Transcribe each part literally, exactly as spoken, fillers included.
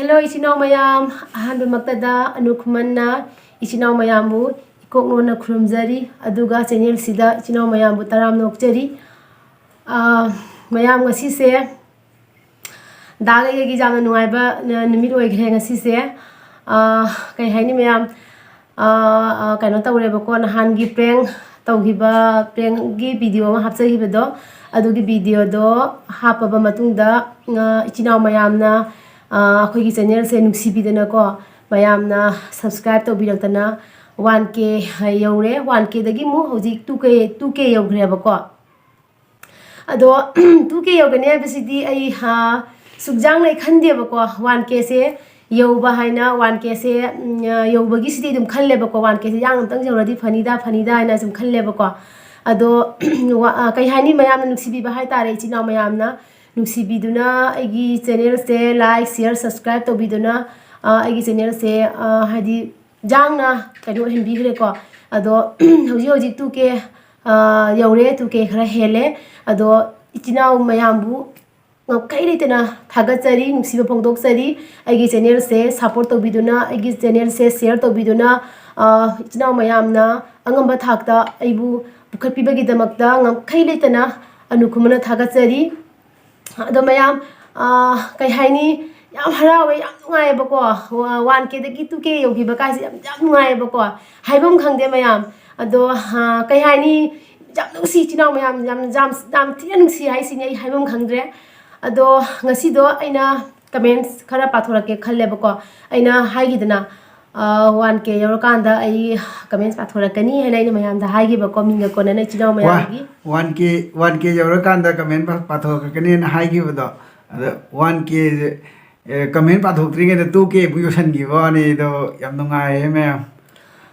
Hello, ꯏꯆꯤꯟ ꯏꯅꯥꯎ ꯃꯌꯥꯝ꯫ ꯑꯍꯥꯟꯕꯃꯛꯇꯗ ꯑꯅꯨ ꯈꯨꯃꯟꯅ ꯏꯆꯤꯟ ꯏꯅꯥꯎ ꯃꯌꯥꯝꯕꯨ ꯏꯀꯣꯛ ꯂꯣꯟꯅ ꯈꯨꯔꯨꯝꯖꯔꯤ, ꯑꯗꯨꯒ ꯆꯦꯅꯦꯜꯁꯤꯗ ꯏꯆꯤꯟ ꯏꯅꯥꯎ ꯃꯌꯥꯝꯕꯨ ꯇꯔꯥꯝꯅ ꯑꯣꯛꯆꯔꯤ꯫ ꯑꯥ, ꯃꯌꯥꯝ, ꯉꯁꯤꯁꯦ ꯗꯥꯒ ꯑꯩꯒꯤ ꯌꯥꯝꯅ ꯅꯨꯡꯉꯥꯏꯕ ꯅ-, ꯅꯨꯃꯤꯠ ꯑꯣꯏꯈ꯭ꯔꯦ ꯉꯁꯤꯁꯦ꯫ ꯑꯥ, ꯀꯩ ꯍꯥꯏꯅꯤ ꯃꯌꯥꯝ, ꯑꯥ, ꯑꯥ, ꯀꯩꯅꯣ ꯇꯧꯔꯦꯕꯀꯣ, ꯅꯍꯥꯟꯒꯤ prank ꯇꯧꯈꯤꯕ, prankꯒꯤ video ꯑꯃ ꯍꯥꯞꯆꯈꯤꯕꯗꯣ, ꯑꯗꯨꯒꯤ videoꯗꯣ ꯍꯥꯞꯄꯕ ꯃꯇꯨꯡꯗ, ꯑꯥ, ꯏꯆꯤꯟ ꯏꯅꯥꯎ ꯃꯌꯥꯝꯅ, ꯑꯥ, ꯑꯩꯈꯣꯏꯒꯤ channelꯁꯦ ꯅꯨꯡꯁꯤꯕꯤꯗꯅꯀꯣ, ꯃꯌꯥꯝꯅ subscribe ꯇꯧꯕꯤꯔꯛꯇꯅ one K ꯌꯧꯔꯦ꯫ One Kꯗꯒꯤ ꯑꯃꯨꯛ ꯍꯧꯖꯤꯛ two K, two K ꯌꯧꯈ꯭ꯔꯦꯕꯀꯣ꯫ ꯑꯗꯣ two K ꯌꯧꯒꯅꯤ ꯍꯥꯏꯕꯁꯤꯗꯤ ꯑꯩ, ꯑꯥ, ꯁꯨꯛꯌꯥꯡꯅ ꯑꯩ ꯈꯟꯗꯦꯕꯀꯣ꯫ One Kꯁꯦ ꯌꯧꯕ ꯍꯥꯏꯅ, one Kꯁꯦ, ꯎꯝ, ꯑ, ꯌꯧꯕꯒꯤꯁꯤꯗꯤ ꯑꯗꯨꯝ ꯈꯜꯂꯦꯕꯀꯣ, one Kꯁꯦ ꯌꯥꯡꯅ ꯑꯝꯇꯪ ꯌꯧꯔꯗꯤ ꯐꯅꯤꯗ, ꯐꯅꯤꯗ ꯍꯥꯏꯅ ꯁꯨꯝ ꯈꯜꯂꯦꯕꯀꯣ꯫ ꯑꯗꯣ, ꯋꯥ-, ꯑ, ꯀꯩ ꯍꯥꯏꯅꯤ, ꯃꯌꯥꯝꯅ ꯅꯨꯡꯁꯤꯕꯤꯕ ꯍꯥꯏꯇꯥꯔꯦ, ꯏꯆꯤꯟ ꯏꯅꯥꯎ ꯃꯌꯥꯝꯅ ꯅꯨꯡꯁꯤꯕꯤꯗꯨꯅ ꯑꯩꯒꯤ channelꯁꯦ like, share, subscribe ꯇꯧꯕꯤꯗꯨꯅ, ꯑ, ꯑꯩꯒꯤ channelꯁꯦ, ꯑ, ꯍꯥꯏꯗꯤ ꯌꯥꯡꯅ ꯀꯩꯅꯣ ꯑꯣꯏꯍꯟꯕꯤꯈ꯭ꯔꯦꯀꯣ꯫ ꯑꯗꯣ ꯍꯧꯖꯤꯛ ꯍꯧꯖꯤꯛ two K, ꯑ, ꯌꯧꯔꯦ, two K ꯈꯔ ꯍꯦꯜꯂꯦ꯫ ꯑꯗꯣ ꯏꯆꯤꯟ ꯏꯅꯥꯎ ꯃꯌꯥꯝꯕꯨ ꯉꯝꯈꯩ ꯂꯩꯇꯅ ꯊꯥꯒꯠꯆꯔꯤ, ꯅꯨꯡꯁꯤꯕ ꯐꯣꯡꯗꯣꯛꯆꯔꯤ꯫ ꯑꯩꯒꯤ channelꯁꯦ support ꯇꯧꯕꯤꯗꯨꯅ, ꯑꯩꯒꯤ channelꯁꯦ share ꯇꯧꯕꯤꯗꯨꯅ, ꯑ, ꯏꯆꯤꯟ ꯏꯅꯥꯎ ꯃꯌꯥꯝꯅ ꯑꯉꯝꯕ ꯊꯥꯛꯇ ꯑꯩꯕꯨ ꯄꯨꯈꯠꯄꯤꯕꯒꯤꯗꯃꯛꯇ ꯉꯝꯈꯩ ꯂꯩꯇꯅ ꯑꯅꯨ ꯈꯨꯃꯟꯅ ꯊꯥꯒꯠꯆꯔꯤ꯫ ꯑꯗꯣ ꯃꯌꯥꯝ, ꯑ, ꯀꯩ ꯍꯥꯏꯅꯤ, ꯌꯥꯝ ꯍꯔꯥꯎꯋꯦ, ꯌꯥꯝ ꯅꯨꯡꯉꯥꯏꯌꯦꯕꯀꯣ꯫ One Kꯗꯒꯤ two K ꯌꯧꯈꯤꯕ ꯀꯥꯏꯁꯦ ꯌꯥꯝ, ꯌꯥꯝ ꯅꯨꯡꯉꯥꯏꯌꯦꯕꯀꯣ, ꯍꯥꯏꯐꯝ ꯈꯪꯗꯦ ꯃꯌꯥꯝ꯫ ꯑꯗꯣ, ꯑ, ꯀꯩ ꯍꯥꯏꯅꯤ, ꯌꯥꯝ ꯅꯨꯡꯁꯤ ꯏꯆꯤꯟ ꯏꯅꯥꯎ ꯃꯌꯥꯝ, ꯌꯥꯝ, ꯌꯥꯝ, ꯌꯥꯝ ꯊꯤꯅ ꯅꯨꯡꯁꯤ ꯍꯥꯏꯁꯤꯅꯤ, ꯑꯩ ꯍꯥꯏꯐꯝ ꯈꯪꯗ꯭ꯔꯦ꯫ ꯑꯗꯣ ꯉꯁꯤꯗꯣ ꯑꯩꯅ comments ꯈꯔ ꯄꯥꯊꯣꯔꯛꯀꯦ ꯈꯜꯂꯦꯕꯀꯣ꯫ ꯑꯩꯅ ꯍꯥꯏꯈꯤꯗꯅ, ꯑ, one K ꯌꯧꯔꯀꯥꯟꯗ ꯑꯩ comments ꯄꯥꯊꯣꯔꯛꯀꯅꯤ ꯍꯥꯏꯅ ꯑꯩꯅ ꯃꯌꯥꯝꯗ ꯍꯥꯏꯈꯤꯕꯀꯣ, ꯃꯤꯡꯒ ꯀꯣꯟꯅꯅ ꯏꯆꯤꯟ ꯏꯅꯥꯎ ꯃꯌꯥꯝꯒꯤ꯫ One K, one K ꯌꯧꯔꯀꯥꯟꯗ comment ꯄꯥ-, ꯄꯥꯊꯣꯔꯛꯀꯅꯤꯅ ꯍꯥꯏꯈꯤꯕꯗꯣ, ꯑꯗꯣ one K, ꯑꯦ, comment ꯄꯥꯊꯣꯛꯇ꯭ꯔꯤꯉꯩꯗ two K ꯑꯃꯨꯛ ꯌꯧꯁꯟꯈꯤꯕ ꯋꯥꯅꯤ꯫ ꯑꯗꯣ ꯌꯥꯝ ꯅꯨꯡꯉꯥꯏꯔꯦ ꯃꯌꯥꯝ꯫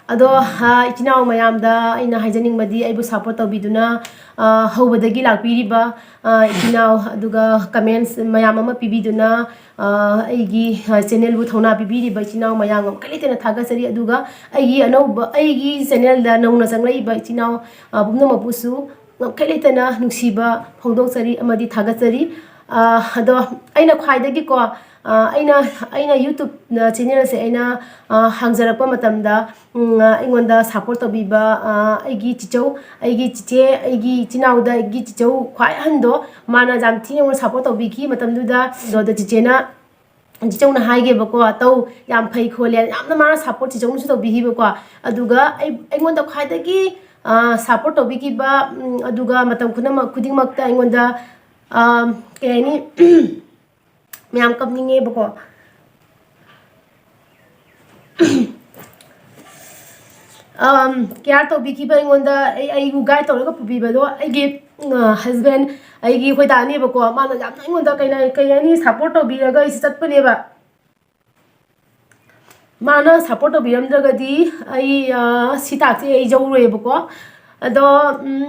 ꯑꯗꯣ, ꯑ, ꯏꯆꯤꯟ ꯏꯅꯥꯎ ꯃꯌꯥꯝꯗ ꯑꯩꯅ ꯍꯥꯏꯖꯅꯤꯡꯕꯗꯤ, ꯑꯩꯕꯨ support ꯇꯧꯕꯤꯗꯨꯅ, ꯑ, ꯍꯧꯕꯗꯒꯤ ꯂꯥꯛꯄꯤꯔꯤꯕ, ꯑ, ꯏꯆꯤꯟ ꯏꯅꯥꯎ, ꯑꯗꯨꯒ comments ꯃꯌꯥꯝ ꯑꯃ ꯄꯤꯕꯤꯗꯨꯅ, ꯑ, ꯑꯩꯒꯤ, ꯑ, channelꯕꯨ ꯊꯧꯅꯥ ꯄꯤꯕꯤꯔꯤꯕ ꯏꯆꯤꯟ ꯏꯅꯥꯎ ꯃꯌꯥꯝ ꯉꯝꯈꯩ ꯂꯩꯇꯅ ꯊꯥꯒꯠꯆꯔꯤ꯫ ꯑꯗꯨꯒ ꯑꯩꯒꯤ ꯑꯅꯧꯕ, ꯑꯩꯒꯤ channelꯗ ꯅꯧꯅ ꯆꯪꯂꯛꯏꯕ ꯏꯆꯤꯟ ꯏꯅꯥꯎ, ꯑ, ꯄꯨꯝꯅꯃꯛꯄꯨꯁꯨ ꯉꯝꯈꯩ ꯂꯩꯇꯅ ꯅꯨꯡꯁꯤꯕ ꯐꯣꯡꯗꯣꯛꯆꯔꯤ ꯑꯃꯗꯤ ꯊꯥꯒꯠꯆꯔꯤ꯫ ꯑ, ꯑꯗꯣ ꯑꯩꯅ ꯈ꯭ꯋꯥꯏꯗꯒꯤꯀꯣ, ꯑ, ꯑꯩꯅ, ꯑꯩꯅ YouTube ꯆꯦꯅꯦꯜꯁꯦ ꯑꯩꯅ, ꯑ, ꯍꯥꯡꯖꯔꯛꯄ ꯃꯇꯝꯗ, ꯎꯝ, ꯑ, ꯑꯩꯉꯣꯟꯗ ꯁꯞꯄꯣꯔꯠ ꯇꯧꯕꯤꯕ, ꯑ, ꯑꯩꯒꯤ ꯆꯤꯆꯧ, ꯑꯩꯒꯤ ꯆꯤꯆꯦ, ꯑꯩꯒꯤ ꯏꯆꯤꯟ ꯏꯅꯥꯎꯗ ꯑꯩꯒꯤ ꯆꯤꯆꯧ ꯈ꯭ꯋꯥꯏ ꯑꯍꯟꯗꯣ, ꯃꯥꯅ ꯌꯥꯝ ꯊꯤꯅ ꯑꯩꯉꯣꯟꯗ ꯁꯞꯄꯣꯔꯠ ꯇꯧꯕꯤꯈꯤ꯫ ꯃꯇꯝꯗꯨꯗ ꯑꯗꯣ ꯆꯤꯆꯦꯅ, ꯆꯤꯆꯧꯅ ꯍꯥꯏꯒꯦꯕꯀꯣ, "ꯇꯧ, ꯌꯥꯝ ꯐꯩ ꯈꯣꯠꯂꯦ", ꯌꯥꯝꯅ ꯃꯥꯅ ꯁꯞꯄꯣꯔꯠ ꯆꯤꯆꯧꯅꯁꯨ ꯇꯧꯕꯤꯈꯤꯕꯀꯣ꯫ ꯑꯗꯨꯒ ꯑꯩ, ꯑꯩꯉꯣꯟꯗ ꯈ꯭ꯋꯥꯏꯗꯒꯤ, ꯑ, ꯁꯞꯄꯣꯔꯠ ꯇꯧꯕꯤꯈꯤꯕ, ꯎꯝ, ꯑꯗꯨꯒ ꯃꯇꯝ ꯄꯨꯝꯅꯃꯛ ꯈꯨꯗꯤꯡꯃꯛꯇ ꯑꯩꯉꯣꯟꯗ, ꯑ, ꯀꯩ ꯍꯥꯏꯅꯤ, ꯃꯌꯥꯝ ꯀꯞꯅꯤꯡꯉꯦꯕꯀꯣ꯫ ꯑꯝ, ꯀꯤꯌꯥꯔ ꯇꯧꯕꯤꯈꯤꯕ ꯑꯩꯉꯣꯟꯗ, ꯑꯩ, ꯑꯩꯕꯨ ꯒꯥꯏꯗ ꯇꯧꯔꯒ ꯄꯨꯕꯤꯕꯗꯣ ꯑꯩꯒꯤ, ꯑ, ꯍꯁꯕꯦꯟ, ꯑꯩꯒꯤ ꯑꯩꯈꯣꯏ ꯗꯥꯅꯦꯕꯀꯣ꯫ ꯃꯥꯅ ꯌꯥꯝꯅ ꯑꯩꯉꯣꯟꯗ ꯀꯩꯅ-, ꯀꯩ ꯍꯥꯏꯅꯤ, ꯁꯞꯄꯣꯔꯠ ꯇꯧꯕꯤꯔꯒ ꯑꯩꯁꯦ ꯆꯠꯄꯅꯦꯕ꯫ ꯃꯥꯅ ꯁꯞꯄꯣꯔꯠ ꯇꯧꯕꯤꯔꯝꯗ꯭ꯔꯒꯗꯤ ꯑꯩ, ꯑ, ꯁꯤ ꯊꯥꯛꯁꯦ ꯑꯩ ꯌꯧꯔꯣꯏꯕꯀꯣ꯫ ꯑꯗꯣ, ꯎꯝ,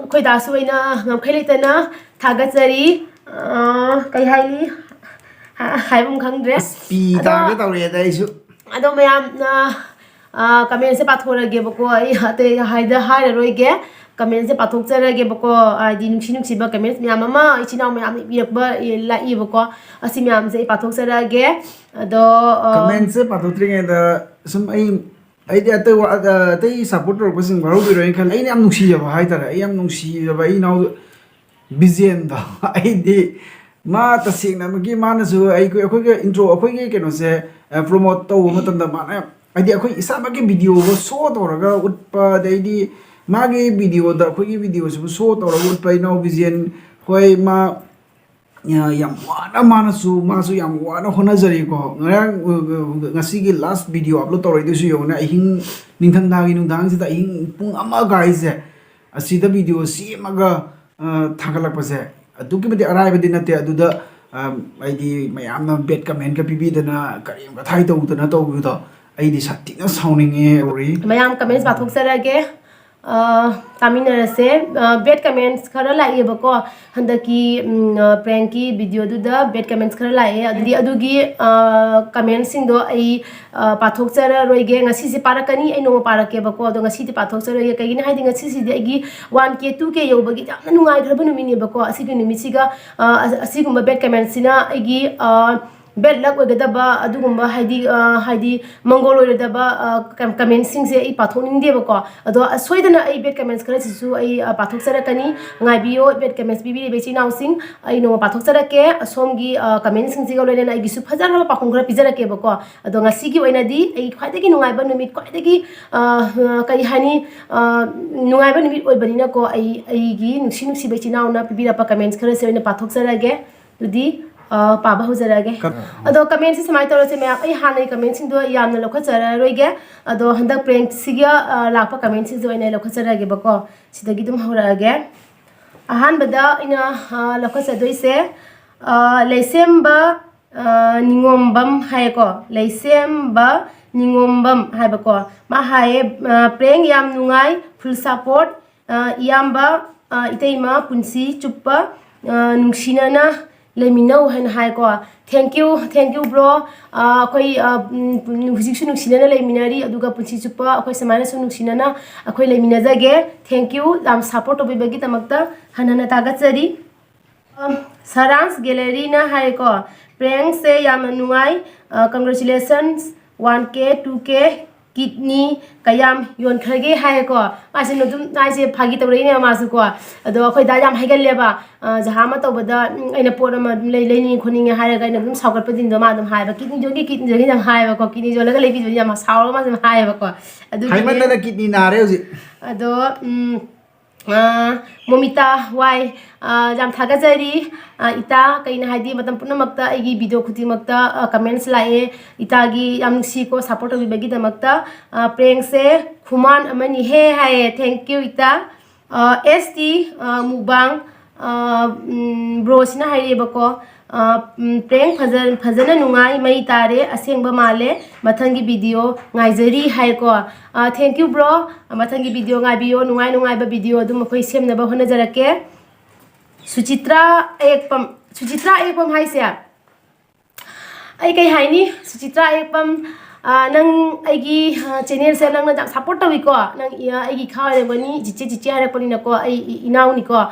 ꯑꯩꯈꯣꯏ ꯗꯥꯁꯨ ꯑꯩꯅ ꯉꯝꯈꯩ ꯂꯩꯇꯅ ꯊꯥꯒꯠꯆꯔꯤ꯫ ꯑ, ꯀꯩ ꯍꯥꯏꯅꯤ? ꯍꯥ-, ꯍꯥꯏꯐꯝ ꯈꯪꯗ꯭ꯔꯦ꯫ ꯑꯁ, ꯄꯤ ꯑꯗꯣ ꯇꯥꯒꯦ ꯇꯧꯔꯦꯗ ꯑꯩꯁꯨ꯫ ꯑꯗꯣ ꯃꯌꯥꯝꯅ, ꯑ, ꯀꯃꯦꯟꯁꯦ ꯄꯥꯊꯣꯔꯛꯑꯒꯦꯕꯀꯣ꯫ ꯑꯩ ꯑꯇꯩ ꯍꯥꯏꯗ-, ꯍꯥꯏꯔꯔꯣꯏꯒꯦ꯫ ꯀꯃꯦꯟꯁꯦ ꯄꯥꯊꯣꯛꯆꯔꯒꯦꯕꯀꯣ꯫ ꯍꯥꯏꯗꯤ ꯅꯨꯡꯁꯤ ꯅꯨꯡꯁꯤꯕ ꯀꯃꯦꯟꯁ ꯃꯌꯥꯝ ꯑꯃ ꯏꯆꯤꯟ ꯏꯅꯥꯎ ꯃꯌꯥꯝꯅ ꯏꯕꯤꯔꯛꯄ, ꯏ-, ꯂꯥꯛꯏꯕꯀꯣ꯫ ꯑꯁꯤ ꯃꯌꯥꯝꯁꯦ ꯑꯩ ꯄꯥꯊꯣꯛꯆꯔꯛꯑꯒꯦ꯫ ꯑꯗꯣ, ꯑ, ꯀꯃꯦꯟꯁꯦ ꯄꯥꯊꯣꯛꯇ꯭ꯔꯤꯉꯩꯗ ꯁꯨꯝ ꯑꯩ, ꯑꯩꯗꯤ ꯑꯇꯩ ꯋꯥ-, ꯑ, ꯑꯇꯩ ꯁꯞꯄꯣꯔꯠ ꯇꯧꯔꯛꯄꯁꯤꯡ ꯋꯥꯔꯧꯕꯤꯔꯣꯏꯅ ꯈꯜꯂꯤ꯫ ꯑꯩꯅ ꯌꯥꯝ ꯅꯨꯡꯁꯤꯖꯕ ꯍꯥꯏꯇꯥꯔꯦ꯫ ꯑꯩ ꯌꯥꯝ ꯅꯨꯡꯁꯤꯖꯕ ꯑꯩ ꯏꯅꯥꯎ ꯕꯤꯖꯦꯟꯗꯣ꯫ ꯑꯩꯗꯤ ꯃꯥ ꯇꯁꯦꯡꯅꯃꯛꯀꯤ ꯃꯥꯅꯁꯨ ꯑꯩꯈꯣꯏ, ꯑꯩꯈꯣꯏꯒꯤ ꯏꯟꯇ꯭ꯔꯣ, ꯑꯩꯈꯣꯏꯒꯤ ꯀꯩꯅꯣꯁꯦ, ꯑ, ꯄ꯭ꯔꯣꯃꯣꯠ ꯇꯧꯕ ꯃꯇꯝꯗ ꯃꯥꯅ, ꯍꯥꯏꯗꯤ ꯑꯩꯈꯣꯏ ꯏꯁꯥꯃꯛꯀꯤ ꯚꯤꯗꯤꯑꯣꯒ ꯁꯣ ꯇꯧꯔꯒ ꯎꯠꯄ, ꯑꯗꯩꯗꯤ ꯃꯥꯒꯤ ꯚꯤꯗꯤꯑꯣꯗ ꯑꯩꯈꯣꯏꯒꯤ ꯚꯤꯗꯤꯑꯣꯁꯤꯕꯨ ꯁꯣ ꯇꯧꯔꯒ ꯎꯠꯄ ꯏꯅꯥꯎ ꯕꯤꯖꯦꯟ ꯍꯣꯏ ꯃꯥ, ꯑ, ꯌꯥꯝ ꯋꯥꯅ ꯃꯥꯅꯁꯨ, ꯃꯥꯁꯨ ꯌꯥꯝ ꯋꯥꯅ ꯍꯣꯠꯅꯖꯔꯤꯀꯣ꯫ ꯉꯔꯥꯡ, ꯑ, ꯑ, ꯉꯁꯤꯒꯤ ꯂꯥꯁ ꯚꯤꯗꯤꯑꯣ ꯑꯞꯂꯣꯗ ꯇꯧꯔꯛꯏꯗꯨꯁꯨ ꯌꯦꯡꯉꯨꯅꯦ, ꯑꯍꯤꯡ, ꯅꯤꯡꯊꯝꯊꯥꯒꯤ ꯅꯨꯡꯗꯥꯡꯁꯤꯗ ꯑꯍꯤꯡ ꯄꯨꯡ ꯑꯃ ꯀꯥꯏꯁꯦ ꯑꯁꯤꯗ ꯚꯤꯗꯤꯑꯣ ꯁꯦꯝꯃꯒ, ꯑ, ꯊꯥꯒꯠꯂꯛꯄꯁꯦ ꯑꯗꯨꯛꯀꯤ ꯃꯇꯤꯛ ꯑꯔꯥꯏꯕꯗꯤ ꯅꯠꯇꯦ꯫ ꯑꯗꯨꯗ, ꯑ, ꯍꯥꯏꯗꯤ ꯃꯌꯥꯝꯅ ꯕꯦꯗ ꯀꯃꯦꯟꯒ ꯄꯤꯕꯤꯗꯅ ꯀꯔꯦꯝ ꯀꯊꯥꯏ ꯇꯧꯗꯅ ꯇꯧꯕꯗꯣ ꯑꯩꯗꯤ ꯁꯥꯊꯤꯅ ꯁꯥꯎꯅꯤꯡꯉꯦ꯫ ꯃꯌꯥꯝ ꯀꯃꯦꯟꯁ ꯄꯥꯊꯣꯛꯆꯔꯒꯦ꯫ ꯑ, ꯇꯥꯃꯤꯟꯅꯔꯁꯦ꯫ ꯑ, bad comments ꯈꯔ ꯂꯥꯛꯑꯦꯕꯀꯣ꯫ ꯍꯟꯗꯛꯀꯤ, ꯎꯝ, ꯑ, prankꯀꯤ videoꯗꯨꯗ bad comments ꯈꯔ ꯂꯥꯛꯑꯦ꯫ ꯑꯗꯨꯗꯤ ꯑꯗꯨꯒꯤ, ꯑ, commentsꯁꯤꯡꯗꯣ ꯑꯩ, ꯑ, ꯄꯥꯊꯣꯛꯆꯔꯔꯣꯏꯒꯦ꯫ ꯉꯁꯤꯁꯦ ꯄꯥꯔꯛꯀꯅꯤ, ꯑꯩ ꯅꯣꯡꯃ ꯄꯥꯔꯛꯀꯦꯕꯀꯣ꯫ ꯑꯗꯣ ꯉꯁꯤꯗꯤ ꯄꯥꯊꯣꯛꯆꯔꯣꯏꯒꯦ꯫ ꯀꯩꯒꯤꯅꯣ ꯍꯥꯏꯗꯤ ꯉꯁꯤꯁꯤꯗꯤ ꯑꯩꯒꯤ one K, two K ꯌꯧꯕꯒꯤ ꯌꯥꯝꯅ ꯅꯨꯡꯉꯥꯏꯈ꯭ꯔꯕ ꯅꯨꯃꯤꯠꯅꯦꯕꯀꯣ꯫ ꯑꯁꯤꯒꯤ ꯅꯨꯃꯤꯠꯁꯤꯒ, ꯑ, ꯑ-, ꯑꯁꯤꯒꯨꯝꯕ bad commentsꯁꯤꯅ ꯑꯩꯒꯤ, ꯑ, bad luck ꯑꯣꯏꯒꯗꯕ ꯑꯗꯨꯒꯨꯝꯕ ꯍꯥꯏꯗꯤ, ꯑ, ꯍꯥꯏꯗꯤ ꯃꯪꯒꯣꯜ ꯑꯣꯏꯔꯣꯏꯗꯕ, ꯑ, ꯀꯝ-, commentꯁꯤꯡꯁꯦ ꯑꯩ ꯄꯥꯊꯣꯛꯅꯤꯡꯗꯦꯕꯀꯣ꯫ ꯑꯗꯣ ꯑ, ꯁꯣꯏꯗꯅ ꯑꯩ bad comments ꯈꯔꯁꯤꯁꯨ ꯑꯩ, ꯑ, ꯄꯥꯊꯣꯛꯆꯔꯛꯀꯅꯤ꯫ ꯉꯥꯏꯕꯤꯌꯣ, bad comments ꯄꯤꯕꯤꯔꯤꯕ ꯏꯆꯤꯜ ꯏꯅꯥꯎꯁꯤꯡ꯫ ꯑꯩ ꯅꯣꯡꯃ ꯄꯥꯊꯣꯛꯆꯔꯛꯀꯦ꯫ ꯑꯁꯣꯝꯒꯤ, ꯑ, commentꯁꯤꯡꯁꯤꯒ ꯂꯣꯏꯅꯅ ꯑꯩꯒꯤꯁꯨ ꯐꯖꯔꯕ ꯄꯥꯎꯈꯨꯝ ꯈꯔ ꯄꯤꯖꯔꯛꯀꯦꯕꯀꯣ꯫ ꯑꯗꯣ ꯉꯁꯤꯒꯤ ꯑꯣꯏꯅꯗꯤ ꯑꯩ ꯈ꯭ꯋꯥꯏꯗꯒꯤ ꯅꯨꯡꯉꯥꯏꯕ ꯅꯨꯃꯤꯠ, ꯈ꯭ꯋꯥꯏꯗꯒꯤ, ꯑ, ꯑ, ꯀꯔꯤ ꯍꯥꯏꯅꯤ, ꯑ, ꯅꯨꯡꯉꯥꯏꯕ ꯅꯨꯃꯤꯠ ꯑꯣꯏꯕꯅꯤꯅꯀꯣ, ꯑꯩ, ꯑꯩꯒꯤ ꯅꯨꯡꯁꯤ ꯅꯨꯡꯁꯤꯕ ꯏꯆꯤꯜ ꯏꯅꯥꯎꯅ ꯄꯤꯕꯤꯔꯛꯄ comments ꯈꯔꯁꯦ ꯑꯣꯏꯅ ꯄꯥꯊꯣꯛꯆꯔꯒꯦ꯫ ꯑꯗꯨꯗꯤ, ꯑ, ꯄꯥꯕ ꯍꯧꯖꯔꯛꯑꯒꯦ꯫ ꯀ- ꯑꯗꯣ commentꯁꯦ ꯁꯨꯃꯥꯏꯅ ꯇꯧꯔꯁꯦ ꯃꯌꯥꯝ, ꯑꯩ ꯍꯥꯟꯅꯒꯤ commentꯁꯤꯡꯗꯣ ꯌꯥꯝꯅ ꯂꯧꯈꯠꯆꯔꯔꯣꯏꯒꯦ꯫ ꯑꯗꯣ ꯍꯟꯗꯛ prankꯁꯤꯒ, ꯑ, ꯂꯥꯛꯄ commentꯁꯤꯡꯁꯦ ꯑꯣꯏꯅ ꯑꯩ ꯂꯧꯈꯠꯆꯔꯒꯦꯕꯀꯣ꯫ ꯁꯤꯗꯒꯤ ꯑꯗꯨꯝ ꯍꯧꯔꯛꯑꯒꯦ꯫ ꯑꯍꯥꯟꯕꯗ ꯑꯩꯅ, ꯑ, ꯂꯧꯈꯠꯆꯗꯣꯏꯁꯦ, ꯑ, ꯂꯩꯁꯦꯝꯕ, ꯑ, ꯅꯤꯉꯣꯝꯕꯝ ꯍꯥꯏꯌꯦꯀꯣ꯫ ꯂꯩꯁꯦꯝꯕ ꯅꯤꯉꯣꯝꯕꯝ ꯍꯥꯏꯕꯀꯣ꯫ ꯃꯥ ꯍꯥꯏꯌꯦ, ꯑ, "Prank ꯌꯥꯝ ꯅꯨꯡꯉꯥꯏ, full support꯫ ꯑ, ꯏꯌꯥꯝꯕ, ꯑ, ꯏꯇꯩꯃ ꯄꯨꯟꯁꯤ ꯆꯨꯞꯄ, ꯑ, ꯅꯨꯡꯁꯤꯅꯅ ꯂꯩꯃꯤꯟꯅꯧ" ꯍꯥꯏꯅ ꯍꯥꯏꯀꯣ꯫ Thank you, thank you bro꯫ ꯑ, ꯑꯩꯈꯣꯏ, ꯑ, ꯎꯝ, ꯍꯧꯖꯤꯛꯁꯨ ꯅꯨꯡꯁꯤꯅꯅ ꯂꯩꯃꯤꯟꯅꯔꯤ, ꯑꯗꯨꯒ ꯄꯨꯟꯁꯤ ꯆꯨꯞꯄ ꯑꯩꯈꯣꯏ ꯁꯨꯃꯥꯏꯅ ꯁꯨꯝ ꯅꯨꯡꯁꯤꯅꯅ ꯑꯩꯈꯣꯏ ꯂꯩꯃꯤꯟꯅꯖꯒꯦ꯫ Thank you, ꯌꯥꯝ support ꯇꯧꯕꯤꯕꯒꯤꯗꯃꯛꯇ ꯍꯟꯅ ꯍꯟꯅ ꯊꯥꯒꯠꯆꯔꯤ꯫ ꯑ, ꯁꯔꯥꯟꯁ ꯒꯦꯂꯔꯤꯅ ꯍꯥꯏꯀꯣ, "Prankꯁꯦ ꯌꯥꯝꯅ ꯅꯨꯡꯉꯥꯏ, ꯑ, congratulations, one K, two K, kidney ꯀꯌꯥꯝ ꯌꯣꯟꯈ꯭ꯔꯒꯦ?" ꯍꯥꯏꯌꯦꯀꯣ꯫ ꯃꯥꯁꯦ ꯑꯗꯨꯝ ꯃꯥꯁꯦ ꯐꯥꯒꯤ ꯇꯧꯔꯛꯏꯅꯦꯕ ꯃꯥꯁꯨꯀꯣ꯫ ꯑꯗꯣ ꯑꯩꯈꯣꯏ ꯗꯥ ꯌꯥꯝ ꯍꯥꯏꯒꯜꯂꯦꯕ꯫ ꯑ, ꯖꯍꯥ ꯑꯃ ꯇꯧꯕꯗ, ꯎꯝ, ꯑꯩꯅ ꯄꯣꯠ ꯑꯃ ꯑꯗꯨꯝ ꯂꯩ-, ꯂꯩꯅꯤꯡꯉꯤ ꯈꯣꯠꯅꯤꯡꯉꯤ ꯍꯥꯏꯔꯒ ꯑꯩꯅ ꯑꯗꯨꯝ ꯁꯥꯎꯒꯠꯄꯁꯤꯡꯗꯣ ꯃꯥ ꯑꯗꯨꯝ ꯍꯥꯏꯌꯦꯕ꯫ "Kidney ꯌꯣꯟꯒꯦ, kidney ꯌꯣꯟꯒꯦ" ꯌꯥꯝ ꯍꯥꯏꯌꯦꯕꯀꯣ꯫ Kidney ꯌꯣꯜꯂꯒ ꯂꯩꯕꯤꯗꯣꯏꯅꯤ ꯌꯥꯝ ꯁꯥꯎꯔꯒ ꯃꯥꯁꯦ ꯑꯗꯨꯝ ꯍꯥꯏꯌꯦꯕꯀꯣ꯫ ꯑꯗꯨꯒꯤꯅꯦ꯫ ꯍꯥꯏꯃꯟꯗꯅ kidney ꯅꯥꯔꯦ ꯍꯧꯖꯤꯛ꯫ ꯑꯗꯣ, ꯎꯝ, ꯑ, ꯃꯣꯃꯤꯇꯥ ꯋꯥꯏ, ꯑ, ꯌꯥꯝ ꯊꯥꯒꯠꯆꯔꯤ꯫ ꯑ, ꯏꯇꯥ, ꯀꯩꯅꯣ ꯍꯥꯏꯗꯤ ꯃꯇꯝ ꯄꯨꯝꯅꯃꯛꯇ ꯑꯩꯒꯤ video ꯈꯨꯗꯤꯡꯃꯛꯇ, ꯑ, comments ꯂꯥꯛꯑꯦ꯫ ꯏꯇꯥꯒꯤ ꯌꯥꯝ ꯅꯨꯡꯁꯤꯀꯣ support ꯇꯧꯕꯤꯕꯒꯤꯗꯃꯛꯇ꯫ ꯑ, "Prankꯁꯦ ꯈꯨꯃꯥꯟ ꯑꯃꯅꯤꯍꯦ" ꯍꯥꯏꯌꯦ꯫ Thank you ꯏꯇꯥ꯫ ꯑ, S T, ꯑ, mukbang, ꯑ, ꯎꯝ, broꯁꯤꯅ ꯍꯥꯏꯔꯛꯑꯦꯕꯀꯣ꯫ ꯑ, ꯎꯝ, ꯄ꯭ꯔꯦꯡ ꯐꯖ-, ꯐꯖꯅ ꯅꯨꯡꯉꯥꯏ, ꯃꯩ ꯇꯥꯔꯦ, ꯑꯁꯦꯡꯕ ꯃꯥꯜꯂꯦ, ꯃꯊꯪꯒꯤ ꯚꯤꯗꯤꯑꯣ ꯉꯥꯏꯖꯔꯤ ꯍꯥꯏꯀꯣ꯫ ꯑ, thank you bro, ꯃꯊꯪꯒꯤ ꯚꯤꯗꯤꯑꯣ ꯉꯥꯏꯕꯤꯌꯣ, ꯅꯨꯡꯉꯥꯏ ꯅꯨꯡꯉꯥꯏꯕ ꯚꯤꯗꯤꯑꯣ ꯑꯗꯨꯝ ꯑꯩꯈꯣꯏ ꯁꯦꯝꯅꯕ ꯍꯣꯠꯅꯖꯔꯛꯀꯦ꯫ ꯁꯨꯆꯤꯇ꯭ꯔꯥ ꯑꯌꯦꯛꯄꯝ, ꯁꯨꯆꯤꯇ꯭ꯔꯥ ꯑꯌꯦꯛꯄꯝ ꯍꯥꯏꯁꯦ ꯑꯩ ꯀꯩ ꯍꯥꯏꯅꯤ? ꯁꯨꯆꯤꯇ꯭ꯔꯥ ꯑꯌꯦꯛꯄꯝ, ꯑ, ꯅꯪ ꯑꯩꯒꯤ, ꯑ, ꯆꯦꯅꯦꯜꯁꯦ ꯅꯪꯅ ꯌꯥꯝ ꯁꯞꯄꯣꯔꯠ ꯇꯧꯏꯀꯣ꯫ ꯅꯪ, ꯑ, ꯑꯩꯒꯤ ꯏꯈꯥ ꯑꯣꯏꯔꯝꯒꯅꯤ, ꯆꯤꯆꯦ, ꯆꯤꯆꯦ ꯍꯥꯏꯔꯛꯄꯅꯤꯅꯀꯣ, ꯑꯩ ꯏ-, ꯏꯅꯥꯎꯅꯤꯀꯣ꯫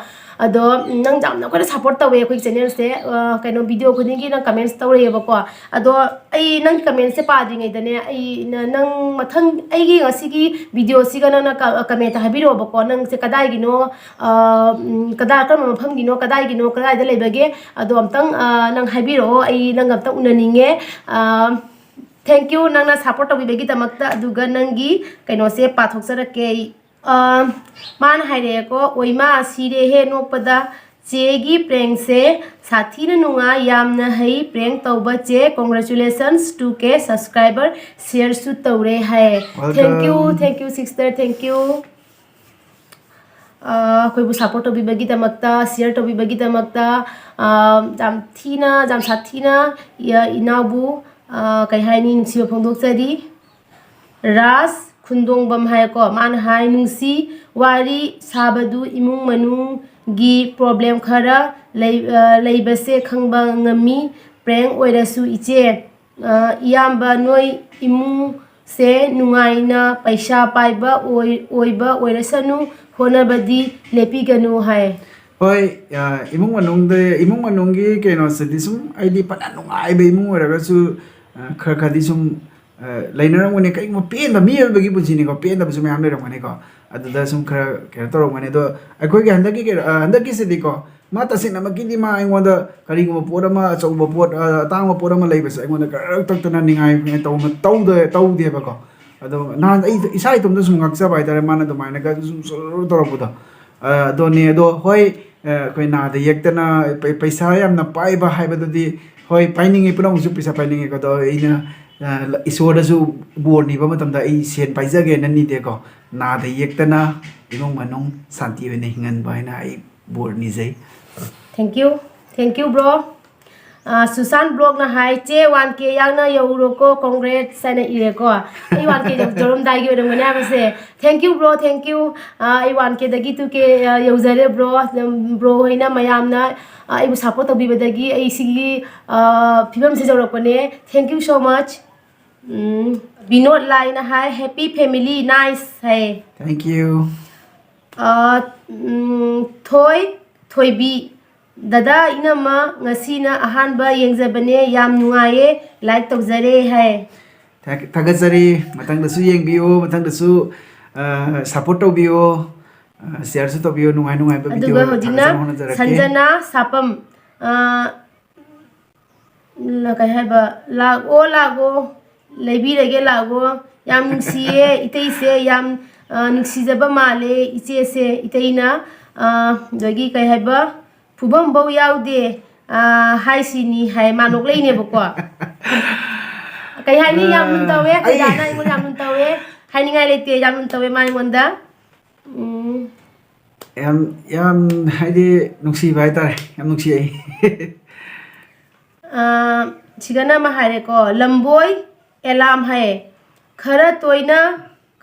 ꯑꯗꯣ, ꯎꯝ, ꯅꯪ ꯌꯥꯝꯅ ꯑꯩꯈꯣꯏꯅ ꯁꯞꯄꯣꯔꯠ ꯇꯧꯋꯦ ꯑꯩꯈꯣꯏꯒꯤ ꯆꯦꯅꯦꯜꯁꯦ꯫ ꯑ, ꯀꯩꯅꯣ, ꯚꯤꯗꯤꯑꯣ ꯈꯨꯗꯤꯡꯒꯤ ꯅꯪ ꯀꯃꯦꯟꯁ ꯇꯧꯔꯛꯑꯦꯕꯀꯣ꯫ ꯑꯗꯣ ꯑꯩ ꯅꯪ ꯀꯃꯦꯟꯁꯦ ꯄꯥꯗ꯭ꯔꯤꯉꯩꯗꯅꯦ, ꯑꯩ ꯅ-, ꯅꯪ ꯃꯊꯪ ꯑꯩꯒꯤ ꯉꯁꯤꯒꯤ ꯚꯤꯗꯤꯑꯣꯁꯤꯒ ꯅꯪꯅ ꯀ-, ꯀꯃꯦꯟꯇ ꯍꯥꯏꯕꯤꯔꯛꯑꯣꯕꯀꯣ꯫ ꯅꯪꯁꯦ ꯀꯗꯥꯏꯒꯤꯅꯣ, ꯑ, ꯎꯝ, ꯀꯗꯥꯏ, ꯀꯔꯝꯕ ꯃꯐꯝꯒꯤꯅꯣ, ꯀꯗꯥꯏꯒꯤꯅꯣ, ꯀꯗꯥꯏꯗ ꯂꯩꯕꯒꯦ? ꯑꯗꯣ ꯑꯝꯇꯪ, ꯑ, ꯅꯪ ꯍꯥꯏꯕꯤꯔꯛꯑꯣ, ꯑꯩ ꯅꯪꯒ ꯑꯝꯇꯪ ꯎꯅꯅꯤꯡꯉꯦ꯫ ꯑ, thank you, ꯅꯪꯅ ꯁꯞꯄꯣꯔꯠ ꯇꯧꯕꯤꯕꯒꯤꯗꯃꯛꯇ꯫ ꯑꯗꯨꯒ ꯅꯪꯒꯤ ꯀꯩꯅꯣꯁꯦ ꯄꯥꯊꯣꯛꯆꯔꯛꯀꯦ ꯑꯩ꯫ ꯑ, ꯃꯥꯅ ꯍꯥꯏꯔꯛꯑꯦꯀꯣ, "ꯑꯣꯏꯃꯥ, ꯁꯤꯔꯦꯍꯦ ꯅꯣꯛꯄꯗ꯫ ꯆꯦꯒꯤ ꯄ꯭ꯔꯦꯡꯁꯦ ꯁꯥꯊꯤꯅ ꯅꯨꯡꯉꯥꯏ, ꯌꯥꯝꯅ ꯍꯩ ꯄ꯭ꯔꯦꯡ ꯇꯧꯕ ꯆꯦ꯫ Congratulations, two K subscriber, ꯁꯤꯌꯔꯁꯨ ꯇꯧꯔꯦ" ꯍꯥꯏ꯫ Thank you, welcome, thank you sister, thank you꯫ ꯑ, ꯑꯩꯈꯣꯏꯕꯨ ꯁꯞꯄꯣꯔꯠ ꯇꯧꯕꯤꯕꯒꯤꯗꯃꯛꯇ, ꯁꯤꯌꯔ ꯇꯧꯕꯤꯕꯒꯤꯗꯃꯛꯇ, ꯑ, ꯌꯥꯝ ꯊꯤꯅ, ꯌꯥꯝ ꯁꯥꯊꯤꯅ, ꯏ-, ꯏꯅꯥꯎꯕꯨ, ꯑ, ꯀꯩ ꯍꯥꯏꯅꯤ, ꯅꯨꯡꯁꯤꯕ ꯐꯣꯡꯗꯣꯛꯆꯔꯤ꯫ ꯔꯥꯖ ꯈꯨꯟꯗꯣꯡꯕꯝ ꯍꯥꯏꯀꯣ, ꯃꯥꯅ ꯍꯥꯏ, "ꯅꯨꯡꯁꯤ, ꯋꯥꯔꯤ ꯁꯥꯕꯗꯨ ꯏꯃꯨꯡ ꯃꯅꯨꯡꯒꯤ ꯄ꯭ꯔꯣꯕ꯭ꯂꯦꯝ ꯈꯔ ꯂꯩ-, ꯑ, ꯂꯩꯕꯁꯦ ꯈꯪꯕ ꯉꯝꯃꯤ꯫ ꯄ꯭ꯔꯦꯡ ꯑꯣꯏꯔꯁꯨ ꯏꯆꯦ, ꯑ, ꯏꯌꯥꯝꯕ ꯅꯣꯏ ꯏꯃꯨꯡꯁꯦ ꯅꯨꯡꯉꯥꯏꯅ ꯄꯩꯁꯥ ꯄꯥꯏꯕ ꯑꯣꯏ-, ꯑꯣꯏꯕ ꯑꯣꯏꯔꯁꯅꯨ, ꯍꯣꯠꯅꯕꯗꯤ ꯂꯦꯞꯄꯤꯒꯅꯨ" ꯍꯥꯏ꯫ ꯍꯣꯏ, ꯑ, ꯏꯃꯨꯡ ꯃꯅꯨꯡꯗ, ꯏꯃꯨꯡ ꯃꯅꯨꯡꯒꯤ ꯀꯩꯅꯣꯁꯤꯗꯤ ꯁꯨꯝ ꯑꯩꯗꯤ ꯐꯅ ꯅꯨꯡꯉꯥꯏꯕ ꯏꯃꯨꯡ ꯑꯣꯏꯔꯒꯁꯨ, ꯑ, ꯈꯔ ꯈꯔꯗꯤ ꯁꯨꯝ, ꯑ, ꯂꯩꯅꯔꯝꯒꯅꯤ꯫ ꯀꯩꯒꯨꯝꯕ ꯄꯦꯟꯕ ꯃꯤ ꯑꯣꯏꯕꯒꯤ ꯄꯨꯟꯁꯤꯅꯤꯀꯣ, ꯄꯦꯟꯗꯕꯁꯨ ꯃꯌꯥꯝ ꯂꯩꯔꯝꯒꯅꯤꯀꯣ꯫ ꯑꯗꯨꯗ ꯁꯨꯝ ꯈꯔ ꯀꯩꯅꯣ ꯇꯧꯔꯝꯒꯅꯤ꯫ ꯑꯗꯣ ꯑꯩꯈꯣꯏꯒꯤ ꯍꯟꯗꯛꯀꯤ ꯀꯩꯅꯣ, ꯑ, ꯍꯟꯗꯛꯀꯤꯁꯤꯗꯤꯀꯣ, ꯃꯥ ꯇꯁꯦꯡꯅꯃꯛꯀꯤꯗꯤ ꯃꯥ ꯑꯩꯉꯣꯟꯗ ꯀꯔꯤꯒꯨꯝꯕ ꯄꯣꯠ ꯑꯃ, ꯑꯆꯧꯕ ꯄꯣꯠ, ꯑ, ꯑꯇꯥꯡꯕ ꯄꯣꯠ ꯑꯃ ꯂꯩꯕꯁꯦ ꯑꯩꯉꯣꯟꯗ ꯀꯔꯛ ꯇꯛꯇꯅ ꯅꯤꯡꯉꯥꯏ ꯇꯧꯅ ꯇꯧꯗꯦ-, ꯇꯧꯗꯦꯕꯀꯣ꯫ ꯑꯗꯣ ꯅꯍꯥꯟ ꯑꯩ ꯏꯁꯥ ꯏꯇꯣꯝꯇ ꯁꯨꯝ ꯉꯛꯆꯕ ꯍꯥꯏꯇꯥꯔꯦ, ꯃꯥꯅ ꯑꯗꯨꯃꯥꯏꯅꯒ ꯁꯨꯝ ꯁꯨꯔꯨꯔꯨ ꯇꯧꯔꯛꯄꯗꯣ꯫ ꯑ, ꯑꯗꯨꯅꯦ꯫ ꯑꯗꯣ ꯍꯣꯏ, ꯑ, ꯑꯩꯈꯣꯏ ꯅꯥꯗ ꯌꯦꯛꯇꯅ ꯄꯩ-, ꯄꯩꯁꯥ ꯌꯥꯝꯅ ꯄꯥꯏꯕ ꯍꯥꯏꯕꯗꯨꯗꯤ, ꯍꯣꯏ, ꯄꯥꯏꯅꯤꯡꯉꯤ, ꯄꯨꯝꯅꯃꯛꯁꯨ ꯄꯩꯁꯥ ꯄꯥꯏꯅꯤꯡꯉꯤꯀꯣ꯫ ꯑꯗꯣ ꯑꯩꯅ, ꯑ, ꯏꯁꯣꯔꯗꯁꯨ ꯕꯣꯔ ꯅꯤꯕ ꯃꯇꯝꯗ ꯑꯩ ꯁꯦꯟ ꯄꯥꯏꯖꯒꯦꯅ ꯅꯤꯗꯦꯀꯣ꯫ ꯅꯥꯗ ꯌꯦꯛꯇꯅ ꯏꯃꯨꯡ ꯃꯅꯨꯡ ꯁꯥꯟꯇꯤ ꯑꯣꯏꯅ ꯍꯤꯡꯍꯟꯕ ꯍꯥꯏꯅ ꯑꯩ ꯕꯣꯔ ꯅꯤꯖꯩ꯫ Thank you, thank you bro꯫ ꯑ, ꯁꯨꯁꯥꯟ ꯕ꯭ꯂꯣꯛꯅ ꯍꯥꯏ, "ꯆꯦ, ꯋꯥꯟ ꯀꯦ ꯌꯥꯡꯅ ꯌꯧꯔꯣꯀꯣ, ꯀꯣꯡꯒ꯭ꯔꯦꯠꯁ" ꯍꯥꯏꯅ ꯏꯔꯦꯀꯣ꯫ ꯑꯩ ꯋꯥꯟ ꯀꯦ ꯌꯧ-, ꯌꯧꯔꯝꯗꯥꯏꯒꯤ ꯑꯣꯏꯔꯝꯒꯅꯤ ꯍꯥꯏꯕꯁꯦ꯫ Thank you bro, thank you꯫ ꯑ, ꯑꯩ ꯋꯥꯟ ꯀꯦꯗꯒꯤ ꯇꯨ ꯀꯦ, ꯑ, ꯌꯧꯖꯔꯦ bro꯫ ꯕ꯭ꯔꯣ ꯍꯣꯏꯅ ꯃꯌꯥꯝꯅ, ꯑ, ꯑꯩꯕꯨ ꯁꯞꯄꯣꯔꯠ ꯇꯧꯕꯤꯕꯗꯒꯤ ꯑꯩ ꯁꯤꯒꯤ, ꯑ, ꯐꯤꯕꯝꯁꯤꯗ ꯌꯧꯔꯛꯄꯅꯦ꯫ Thank you so much꯫ ꯎꯝ, ꯕꯤꯅꯣꯗ ꯂꯥꯏꯅ ꯍꯥꯏ, "Happy family, nice" high. Thank you꯫ ꯑ, ꯎꯝ, ꯊꯣꯏ, ꯊꯣꯏꯕꯤ, "ꯗꯗꯥ, ꯏꯅꯝꯃ, ꯉꯁꯤꯅ ꯑꯍꯥꯟꯕ ꯌꯦꯡꯖꯕꯅꯦ, ꯌꯥꯝ ꯅꯨꯡꯉꯥꯏꯌꯦ, ꯂꯥꯏꯛ ꯇꯧꯖꯔꯦ" ꯍꯥꯏ꯫ ꯊꯥꯒꯠ-, ꯊꯥꯒꯠꯆꯔꯤ꯫ ꯃꯊꯪꯗꯁꯨ ꯌꯦꯡꯕꯤꯌꯨ, ꯃꯊꯪꯗꯁꯨ, ꯑ, ꯁꯞꯄꯣꯔꯠ ꯇꯧꯕꯤꯌꯨ, ꯑ, ꯁꯤꯌꯔꯁꯨ ꯇꯧꯕꯤꯌꯨ, ꯅꯨꯡꯉꯥꯏ ꯅꯨꯡꯉꯥꯏꯕ ꯑꯗꯨꯒ ꯚꯤꯗꯤꯑꯣ ꯍꯧꯖꯤꯛꯅ ꯊꯥꯒꯠꯆꯅꯕ ꯍꯣꯠꯅꯖꯔꯛꯀꯦ꯫ ꯁꯟꯖꯅꯥ ꯁꯥꯄꯝ, ꯑ, ꯎꯝ, ꯀꯩ ꯍꯥꯏꯕ, "ꯂꯥꯛꯑꯣ, ꯂꯥꯛꯑꯣ, ꯂꯩꯕꯤꯔꯒꯦ, ꯂꯥꯛꯑꯣ꯫ ꯌꯥꯝ ꯅꯨꯡꯁꯤꯌꯦ ꯏꯇꯩꯁꯦ, ꯌꯥꯝ, ꯑ, ꯅꯨꯡꯁꯤꯖꯕ ꯃꯥꯜꯂꯦ ꯏꯆꯦꯁꯦ, ꯏꯇꯩꯅ"꯫ ꯑ, ꯑꯗꯒꯤ ꯀꯩ ꯍꯥꯏꯕ, "ꯐꯨꯐꯝꯐꯧ ꯌꯥꯎꯗꯦ, ꯑ, ꯍꯥꯏꯁꯤꯅꯤ" ꯍꯥꯏ, ꯃꯥ ꯅꯣꯛꯂꯛꯏꯅꯦꯕꯀꯣ꯫ ꯀꯩ ꯍꯥꯏꯅꯤ, ꯌꯥꯝ ꯂꯨꯅ ꯇꯧꯋꯦ, ꯑꯩ ꯑꯩꯈꯣꯏ ꯗꯥꯅ ꯑꯩꯉꯣꯟꯗ ꯌꯥꯝ ꯂꯨꯅ ꯇꯧꯋꯦ, ꯍꯥꯏꯅꯤꯡꯉꯥꯏ ꯂꯩꯇꯦ, ꯌꯥꯝ ꯂꯨꯅ ꯇꯧꯋꯦ ꯃꯥ ꯑꯩꯉꯣꯟꯗ꯫ ꯎꯝ꯫ ꯌꯥꯝ, ꯌꯥꯝ ꯍꯥꯏꯗꯤ ꯅꯨꯡꯁꯤꯕ ꯍꯥꯏꯇꯥꯔꯦ, ꯌꯥꯝ ꯅꯨꯡꯁꯤ ꯑꯩ꯫ ꯑ, ꯁꯤꯗꯅ ꯑꯃ ꯍꯥꯏꯔꯦꯀꯣ, ꯂꯝꯕꯣꯏ ꯑꯦꯂꯥꯝ ꯍꯥꯏꯌꯦ꯫ "ꯈꯔ ꯇꯣꯏꯅ,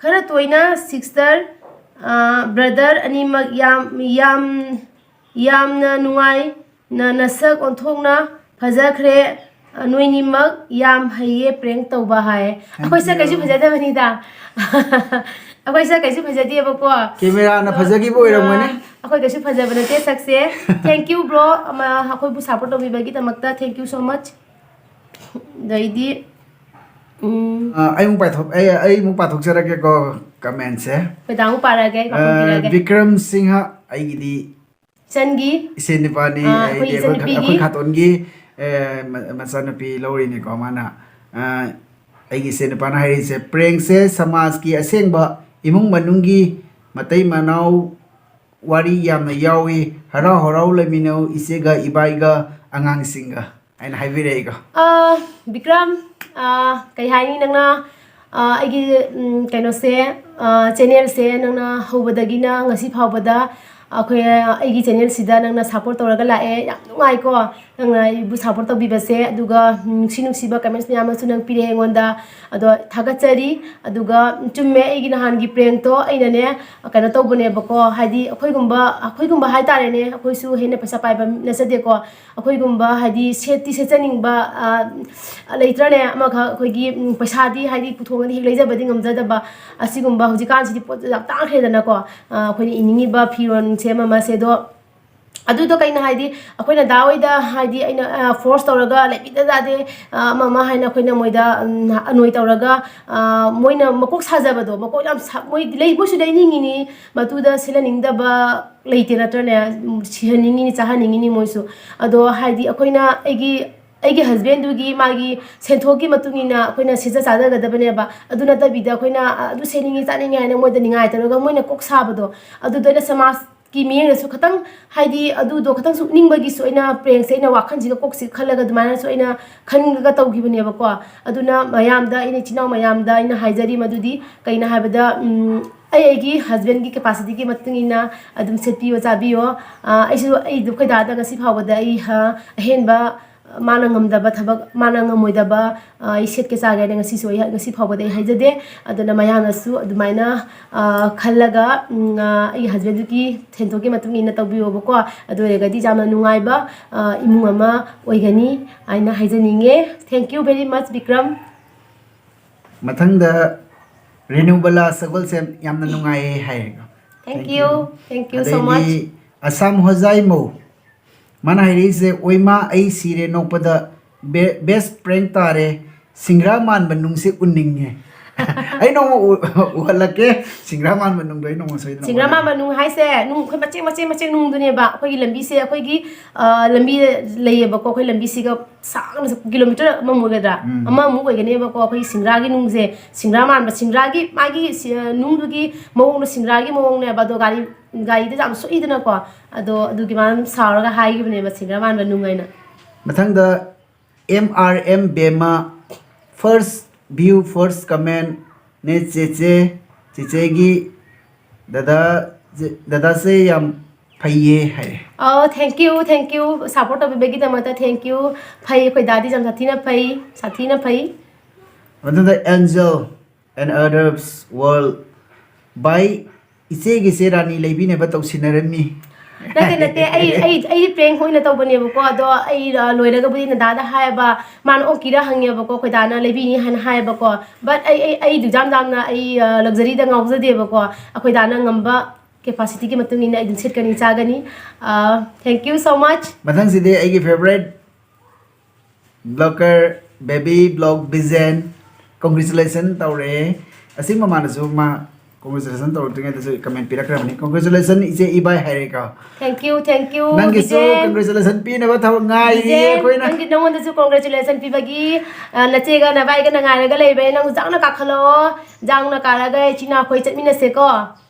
ꯈꯔ ꯇꯣꯏꯅ ꯁꯤꯁꯇꯔ, ꯑ, ꯕ꯭ꯔꯗꯔ ꯑꯅꯤꯃꯛ ꯌꯥꯝ, ꯌꯥꯝ, ꯌꯥꯝꯅ ꯅꯨꯡꯉꯥꯏ, ꯅ-, ꯅꯁꯛ ꯑꯣꯟꯊꯣꯛꯅ ꯐꯖꯈ꯭ꯔꯦ, ꯑ, ꯅꯣꯏꯅꯤꯃꯛ ꯌꯥꯝ ꯍꯩꯌꯦ ꯄ꯭ꯔꯦꯡ ꯇꯧꯕ" ꯍꯥꯏꯌꯦ꯫ Thank ꯑꯩꯈꯣꯏ ꯁꯛ ꯀꯩꯁꯨ you꯫ ꯐꯖꯗꯕꯅꯤꯗ꯫ ꯑꯩꯈꯣꯏ ꯁꯛ ꯀꯩꯁꯨ ꯐꯖꯗꯦꯕꯀꯣ꯫ ꯀꯦꯃꯦꯔꯥꯅ ꯑ, ꯐꯖꯈꯤꯕ ꯑꯣꯏꯔꯝꯒꯅꯤ꯫ ꯑ, ꯑꯩꯈꯣꯏ ꯀꯩꯁꯨ ꯐꯖꯕ ꯅꯠꯇꯦ ꯁꯛꯁꯦ꯫ Thank you bro, ꯑꯃ, ꯑꯩꯈꯣꯏꯕꯨ support ꯇꯧꯕꯤꯕꯒꯤꯗꯃꯛꯇ thank you so much꯫ ꯑꯗꯩꯗꯤ, ꯎꯝ꯫ ꯑ, ꯑꯩ ꯑꯃꯨꯛ ꯄꯥꯏꯊꯣꯛ-, ꯑꯩ, ꯑꯩ ꯑꯃꯨꯛ ꯄꯥꯊꯣꯛꯆꯔꯛꯀꯦꯀꯣ ꯀꯃꯦꯟꯁꯦ꯫ ꯑꯩꯈꯣꯏ ꯗꯥ ꯑꯃꯨꯛ ꯄꯥꯔꯛꯑꯒꯦ, ꯑ, ꯄꯥꯊꯣꯛꯄꯤꯔꯛꯑꯒꯦ꯫ ꯕꯤꯀ꯭ꯔꯝ ꯁꯤꯡꯍ, ꯑꯩꯒꯤꯗꯤ ꯏꯆꯟꯒꯤ, ꯏꯆꯦ ꯅꯨꯄꯥꯅꯤ, ꯑ, ꯑꯩꯈꯣꯏ ꯑꯩꯗꯤ ꯑꯩꯈꯣꯏ ꯈ-, ꯏꯆꯟꯅꯨꯄꯤꯒꯤ꯫ ꯑꯩꯈꯣꯏ ꯈꯥꯇꯣꯟꯒꯤ, ꯑ, ꯃ-, ꯃꯆꯥꯅꯨꯄꯤ ꯂꯧꯔꯤꯅꯤꯀꯣ ꯃꯥꯅ꯫ ꯑ, ꯑꯩꯒꯤ ꯏꯆꯦ ꯅꯨꯄꯥꯅ ꯍꯥꯏꯔꯤꯁꯦ, "ꯄ꯭ꯔꯦꯡꯁꯦ ꯁꯃꯥꯖꯀꯤ ꯑꯁꯦꯡꯕ ꯏꯃꯨꯡ ꯃꯅꯨꯡꯒꯤ ꯃꯇꯩ ꯃꯅꯥꯎ ꯋꯥꯔꯤ ꯌꯥꯝꯅ ꯌꯥꯎꯏ꯫ ꯍꯔꯥꯎ ꯍꯔꯥꯎ ꯂꯩꯃꯤꯟꯅꯧ ꯏꯆꯦꯒ ꯏꯕꯥꯏꯒ ꯑꯉꯥꯡꯁꯤꯡꯒ" ꯍꯥꯏꯅ ꯍꯥꯏꯕꯤꯔꯛꯏꯀꯣ꯫ ꯑ, ꯕꯤꯀ꯭ꯔꯝ, ꯑ, ꯀꯩ ꯍꯥꯏꯅꯤ, ꯅꯪꯅ, ꯑ, ꯑꯩꯒꯤ, ꯎꯝ, ꯀꯩꯅꯣꯁꯦ, ꯑ, ꯆꯦꯅꯦꯜꯁꯦ ꯅꯪꯅ ꯍꯧꯕꯗꯒꯤꯅ ꯉꯁꯤ ꯐꯥꯎꯕꯗ, ꯑꯩꯈꯣꯏ, ꯑꯩꯒꯤ ꯆꯦꯅꯦꯜꯁꯤꯗ ꯅꯪꯅ ꯁꯞꯄꯣꯔꯠ ꯇꯧꯔꯒ ꯂꯥꯛꯑꯦ, ꯌꯥꯝ ꯅꯨꯡꯉꯥꯏꯀꯣ ꯅꯪꯅ ꯑꯩꯕꯨ ꯁꯞꯄꯣꯔꯠ ꯇꯧꯕꯤꯕꯁꯦ꯫ ꯑꯗꯨꯒ ꯅꯨꯡꯁꯤ ꯅꯨꯡꯁꯤꯕ ꯀꯃꯦꯟꯁ ꯃꯌꯥꯝ ꯑꯃꯁꯨ ꯅꯪ ꯄꯤꯔꯛꯑꯦ ꯑꯩꯉꯣꯟꯗ, ꯑꯗꯣ ꯊꯥꯒꯠꯆꯔꯤ꯫ ꯑꯗꯨꯒ ꯆꯨꯝꯃꯦ, ꯑꯩꯒꯤ ꯅꯍꯥꯟꯒꯤ ꯄ꯭ꯔꯦꯡꯛꯇꯣ ꯑꯩꯅꯅꯦ ꯀꯩꯅꯣ ꯇꯧꯕꯅꯦꯕꯀꯣ, ꯍꯥꯏꯗꯤ ꯑꯩꯈꯣꯏꯒꯨꯝꯕ ꯑꯩꯈꯣꯏꯒꯨꯝꯕ ꯍꯥꯏꯇꯥꯔꯦꯅꯦ, ꯑꯩꯈꯣꯏꯁꯨ ꯍꯦꯟꯅ ꯄꯩꯁꯥ ꯄꯥꯏꯕ ꯅꯠꯆꯗꯦꯀꯣ꯫ ꯑꯩꯈꯣꯏꯒꯨꯝꯕ ꯍꯥꯏꯗꯤ ꯁꯦꯠꯇꯤ ꯁꯦꯠꯆꯅꯤꯡꯕ, ꯂꯩꯇ꯭ꯔꯅꯦ, ꯑꯃꯈꯛ ꯑꯩꯈꯣꯏꯒꯤ ꯄꯩꯁꯥꯗꯤ ꯍꯥꯏꯗꯤ ꯄꯨꯊꯣꯛꯑꯗꯤ ꯍꯦꯛ ꯂꯩꯖꯕꯗꯤ ꯉꯝꯖꯗꯕ꯫ ꯑꯁꯤꯒꯨꯝꯕ ꯍꯧꯖꯤꯛꯀꯥꯟꯁꯤꯗꯤ ꯄꯣꯠ ꯌꯥꯝ ꯇꯥꯡꯈ꯭ꯔꯦꯗꯅꯀꯣ꯫ ꯑꯩꯈꯣꯏꯅ ꯏꯅꯤꯡꯉꯤꯕ ꯐꯤꯔꯣꯟꯁꯦ ꯑꯃ ꯑꯃꯁꯦ, ꯑꯗꯣ ꯑꯗꯨꯗꯣ ꯀꯩꯅꯣ ꯍꯥꯏꯗꯤ ꯑꯩꯈꯣꯏꯅ ꯗꯥ ꯍꯣꯏꯗ ꯍꯥꯏꯗꯤ ꯑꯩꯅ ꯐꯣꯔꯁ ꯇꯧꯔꯒ ꯂꯩꯕꯤꯗ ꯌꯥꯗꯦ, ꯑꯃ ꯑꯃ ꯍꯥꯏꯅ ꯑꯩꯈꯣꯏꯅ ꯃꯣꯏꯗ ꯑꯅꯣꯏ ꯇꯧꯔꯒ, ꯃꯣꯏꯅ ꯃꯀꯣꯛ ꯁꯥꯖꯕꯗꯣ, ꯃꯀꯣꯛ ꯌꯥꯝ ꯁꯥ-, ꯃꯣꯏꯗꯤ ꯂꯩ, ꯃꯣꯏꯁꯨ ꯂꯩꯅꯤꯡꯉꯤꯅꯤ, ꯃꯇꯨꯗ ꯁꯤꯍꯟꯅꯤꯡꯗꯕ ꯂꯩꯇꯦ ꯅꯠꯇ꯭ꯔꯅꯦ? ꯁꯤꯍꯟꯅꯤꯡꯉꯤꯅꯤ, ꯆꯥꯍꯟꯅꯤꯡꯉꯤꯅꯤ ꯃꯣꯏꯁꯨ꯫ ꯑꯗꯣ ꯍꯥꯏꯗꯤ ꯑꯩꯈꯣꯏꯅ, ꯑꯩꯒꯤ ꯑꯩꯒꯤ ꯍꯁꯕꯦꯟꯗꯨꯒꯤ ꯃꯥꯒꯤ ꯁꯦꯟꯊꯣꯛꯀꯤ ꯃꯇꯨꯡ ꯏꯟꯅ ꯑꯩꯈꯣꯏꯅ ꯁꯦꯠꯆ ꯆꯥꯖꯒꯗꯕꯅꯦꯕ꯫ ꯑꯗꯨ ꯅꯠꯇꯕꯤꯗ ꯑꯩꯈꯣꯏꯅ, "ꯑ, ꯑꯗꯨ ꯁꯦꯠꯅꯤꯡꯉꯤ ꯆꯥꯅꯤꯡꯉꯤ" ꯍꯥꯏꯅ ꯃꯣꯏꯗ ꯅꯤꯡꯉꯥꯏ ꯇꯧꯔꯒ ꯃꯣꯏꯅ ꯀꯣꯛ ꯁꯥꯕꯗꯣ, ꯑꯗꯨꯗꯣ ꯑꯩꯅ ꯁꯃꯥꯖꯀꯤ ꯃꯤꯠꯌꯦꯡꯗꯁꯨ ꯈꯇꯪ, ꯍꯥꯏꯗꯤ ꯑꯗꯨꯗꯣ ꯈꯇꯪꯁꯨ ꯎꯠꯅꯤꯡꯕꯒꯤꯁꯨ ꯑꯩꯅ ꯄ꯭ꯔꯦꯡꯁꯦ ꯑꯩꯅ ꯋꯥꯈꯜꯁꯤꯒ ꯀꯣꯛꯁꯤ ꯈꯜꯂꯒ ꯑꯗꯨꯃꯥꯏꯅꯁꯨ ꯑꯩꯅ ꯈꯟꯂꯒ ꯇꯧꯈꯤꯕꯅꯦꯕꯀꯣ꯫ ꯑꯗꯨꯅ ꯃꯌꯥꯝꯗ, ꯑꯩꯅ ꯏꯆꯤꯟ ꯏꯅꯥꯎ ꯃꯌꯥꯝꯗ ꯑꯩꯅ ꯍꯥꯏꯖꯔꯤ ꯃꯗꯨꯗꯤ ꯀꯩꯅꯣ ꯍꯥꯏꯕꯗ, ꯎꯝ, ꯑꯩ ꯑꯩꯒꯤ ꯍꯁꯕꯦꯟꯒꯤ ꯀꯦꯄꯥꯁꯤꯇꯤꯒꯤ ꯃꯇꯨꯡ ꯏꯟꯅ ꯑꯗꯨꯝ ꯁꯦꯠꯄꯤꯌꯣ ꯆꯥꯕꯤꯌꯣ꯫ ꯑ, ꯑꯩꯁꯨ, ꯑꯩꯗꯣ ꯑꯩꯈꯣꯏ ꯗꯥꯗ ꯉꯁꯤ ꯐꯥꯎꯕꯗ ꯑꯩ, ꯑ, ꯑꯍꯦꯟꯕ ꯃꯥꯅ ꯉꯝꯗꯕ ꯊꯕꯛ, ꯃꯥꯅ ꯉꯝꯃꯣꯏꯗꯕ, ꯑ, ꯑꯩ ꯁꯦꯠꯀꯦ ꯆꯥꯒꯦ ꯍꯥꯏꯅ ꯉꯁꯤꯁꯨ ꯑꯩ, ꯉꯁꯤ ꯐꯥꯎꯕꯗ ꯑꯩ ꯍꯥꯏꯖꯗꯦ꯫ ꯑꯗꯨꯅ ꯃꯌꯥꯝꯅꯁꯨ ꯑꯗꯨꯃꯥꯏꯅ, ꯑ, ꯈꯜꯂꯒ, ꯎꯝ, ꯑ, ꯑꯩꯒꯤ ꯍꯁꯕꯦꯟꯗꯨꯒꯤ ꯁꯦꯟꯊꯣꯛꯀꯤ ꯃꯇꯨꯡ ꯏꯟꯅ ꯇꯧꯕꯤꯌꯣꯕꯀꯣ꯫ ꯑꯗꯨ ꯑꯣꯏꯔꯒꯗꯤ ꯌꯥꯝꯅ ꯅꯨꯡꯉꯥꯏꯕ, ꯑ, ꯏꯃꯨꯡ ꯑꯃ ꯑꯣꯏꯒꯅꯤ ꯍꯥꯏꯅ ꯍꯥꯏꯖꯅꯤꯡꯉꯦ꯫ Thank you very much, Bikram. ꯃꯊꯪꯗ ꯔꯦꯅꯨꯕꯂꯥ ꯁꯒꯣꯜꯁꯦꯝ, ꯌꯥꯝꯅ ꯅꯨꯡꯉꯥꯏꯌꯦ ꯍꯥꯏꯌꯦꯀꯣ꯫ Thank you. Thank you so much. ꯑꯗꯩꯗꯤ ꯑꯁꯥꯝ ꯍꯣꯖꯥꯏ ꯃꯧ, ꯃꯥꯅ ꯍꯥꯏꯔꯛꯏꯁꯦ, "ꯑꯣꯏꯃꯥ, ꯑꯩ ꯁꯤꯔꯦ ꯅꯣꯛꯄꯗ, ꯕꯦ-, best prank ꯇꯥꯔꯦ, ꯁꯤꯡꯒ꯭ꯔꯥ ꯃꯥꯟꯕ ꯅꯨꯡꯁꯦ ꯎꯅꯤꯡꯉꯦ꯫" ꯑꯩ ꯅꯣꯡꯃ ꯎ-, ꯎꯍꯜꯂꯛꯀꯦ, ꯁꯤꯡꯒ꯭ꯔꯥ ꯃꯥꯟꯕ ꯅꯨꯡꯗꯣ ꯑꯩ ꯅꯣꯡꯃ ꯁꯣꯏꯗꯅ ꯁꯤꯡꯒ꯭ꯔꯥ ꯎꯍꯜꯂꯛꯀꯦ꯫ ꯃꯥꯟꯕ ꯅꯨꯡ ꯍꯥꯏꯁꯦ, ꯅꯨꯡ ꯑꯩꯈꯣꯏ ꯃꯆꯦꯠ ꯃꯆꯦꯠ ꯃꯆꯦꯠ ꯅꯨꯡꯗꯨꯅꯦꯕ꯫ ꯑꯩꯈꯣꯏꯒꯤ ꯂꯝꯕꯤꯁꯦ, ꯑꯩꯈꯣꯏꯒꯤ, ꯑ, ꯂꯝꯕꯤ ꯂꯩꯌꯦꯕꯀꯣ, ꯑꯩꯈꯣꯏ ꯂꯝꯕꯤꯁꯤꯒ ꯁꯥꯡꯅ ꯆꯠ-, ꯀꯤꯂꯣꯃꯤꯇꯔ ꯑꯃꯃꯨꯛ ꯑꯣꯏꯒꯗ꯭ꯔꯥ? ꯎꯝ꯫ ꯑꯃꯃꯨꯛ ꯑꯣꯏꯒꯅꯦꯕꯀꯣ꯫ ꯑꯩꯈꯣꯏꯒꯤ ꯁꯤꯡꯒ꯭ꯔꯥꯒꯤ ꯅꯨꯡꯁꯦ, ꯁꯤꯡꯒ꯭ꯔꯥ ꯃꯥꯟꯕ, ꯁꯤꯡꯒ꯭ꯔꯥꯒꯤ ꯃꯥꯒꯤ ꯁꯤ-, ꯑ, ꯅꯨꯡꯗꯨꯒꯤ ꯃꯑꯣꯡꯗꯣ ꯁꯤꯡꯒ꯭ꯔꯥꯒꯤ ꯃꯑꯣꯡꯅꯦꯕ꯫ ꯑꯗꯣ ꯒꯥꯔꯤ, ꯒꯥꯔꯤꯗ ꯌꯥꯝ ꯁꯣꯛꯏꯗꯅꯀꯣ꯫ ꯑꯗꯣ ꯑꯗꯨꯒꯤ ꯃꯥꯅ ꯁꯥꯎꯔꯒ ꯍꯥꯏꯈꯤꯕꯅꯦꯕ, "ꯁꯤꯡꯒ꯭ꯔꯥ ꯃꯥꯟꯕ ꯅꯨꯡ" ꯍꯥꯏꯅ꯫ ꯃꯊꯪꯗ ꯑꯦꯝ ꯑꯥꯔ ꯑꯦꯝ ꯕꯦꯃꯥ, first view, first comment ꯅꯦ ꯆꯦꯆꯦ, ꯆꯦꯆꯦꯒꯤ ꯗꯗꯥ ꯗꯗꯥꯁꯦ ꯌꯥꯝ ꯐꯩꯌꯦ ꯍꯥꯏ꯫ ꯑꯣ, thank you, thank you, support ꯇꯧꯕꯤꯕꯒꯤꯗꯃꯛꯇ thank you꯫ ꯐꯩ, ꯑꯩꯈꯣꯏ ꯗꯥꯗꯤ ꯌꯥꯝ ꯁꯥꯊꯤꯅ ꯐꯩ, ꯁꯥꯊꯤꯅ ꯐꯩ꯫ ꯃꯊꯪꯗ Angel and Others World by ꯏꯆꯦꯒꯤꯁꯦ ꯔꯥꯅꯤ ꯂꯩꯕꯤꯅꯕ ꯇꯧꯁꯤꯟꯅꯔꯝꯃꯤ꯫ ꯅꯠꯇꯦ, ꯅꯠꯇꯦ, ꯑꯩ ꯑꯩ ꯑꯩ prank ꯑꯣꯏꯅ ꯇꯧꯕꯅꯦꯕꯀꯣ꯫ ꯑꯗꯣ ꯑꯩ, ꯑ, ꯂꯣꯏꯔꯒꯕꯨꯗꯤ ꯅꯗꯥꯗ ꯍꯥꯏꯌꯦꯕ, ꯃꯥꯅ ꯑꯣꯀꯤꯔ ꯍꯪꯉꯦꯕꯀꯣ, ꯑꯩꯈꯣꯏ ꯗꯥꯅ ꯂꯩꯕꯤꯅꯤ ꯍꯥꯏꯅ ꯍꯥꯏꯌꯦꯕꯀꯣ꯫ But ꯑꯩ ꯑꯩ ꯑꯩ ꯌꯥꯝ ꯌꯥꯝꯅ ꯑꯩ, ꯑ, luxuryꯗ ꯉꯥꯎꯖꯗꯦꯕꯀꯣ꯫ ꯑꯩꯈꯣꯏ ꯗꯥꯅ ꯉꯝꯕ capacityꯒꯤ ꯃꯇꯨꯡ ꯏꯟꯅ ꯑꯩ ꯑꯗꯨꯝ ꯁꯦꯠꯀꯅꯤ, ꯆꯥꯒꯅꯤ꯫ ꯑ, thank you so much꯫ ꯃꯊꯪꯁꯤꯗꯤ ꯑꯩꯒꯤ favourite blogger Baby Blog Vision, congratulation ꯇꯧꯔꯛꯑꯦ꯫ ꯑꯁꯤ ꯃꯃꯥꯡꯗꯁꯨ ꯃꯥ congratulation ꯇꯧꯔꯛꯇ꯭ꯔꯤꯉꯩꯗꯁꯨ comment ꯄꯤꯔꯛꯈ꯭ꯔꯕꯅꯤ꯫ Congratulation ꯏꯆꯦ ꯏꯕꯥꯏ ꯍꯥꯏꯔꯦꯀꯣ꯫ Thank you, thank you, ꯅꯪꯒꯤꯁꯨ ꯕꯤꯖꯦꯟ꯫ Congratulation ꯄꯤꯅꯕ ꯊꯕꯛ ꯉꯥꯏꯔꯤꯌꯦ ꯕꯤꯖꯦꯟ, ꯑꯩꯈꯣꯏꯅ꯫ ꯅꯪꯒꯤ, ꯅꯪꯉꯣꯟꯗꯁꯨ congratulation ꯄꯤꯕꯒꯤ, ꯑ, ꯅꯆꯦꯒ ꯅꯕꯥꯏꯒꯅ ꯉꯥꯏꯔꯒ ꯂꯩꯕꯅꯦ꯫ ꯅꯪꯁꯨ ꯌꯥꯡꯅ ꯀꯥꯈꯠꯂꯛꯑꯣ, ꯌꯥꯡꯅ ꯀꯥꯔꯒ ꯏꯆꯤꯟ ꯏꯅꯥꯎ ꯑꯩꯈꯣꯏ ꯆꯠꯃꯤꯟꯅꯁꯦꯀꯣ꯫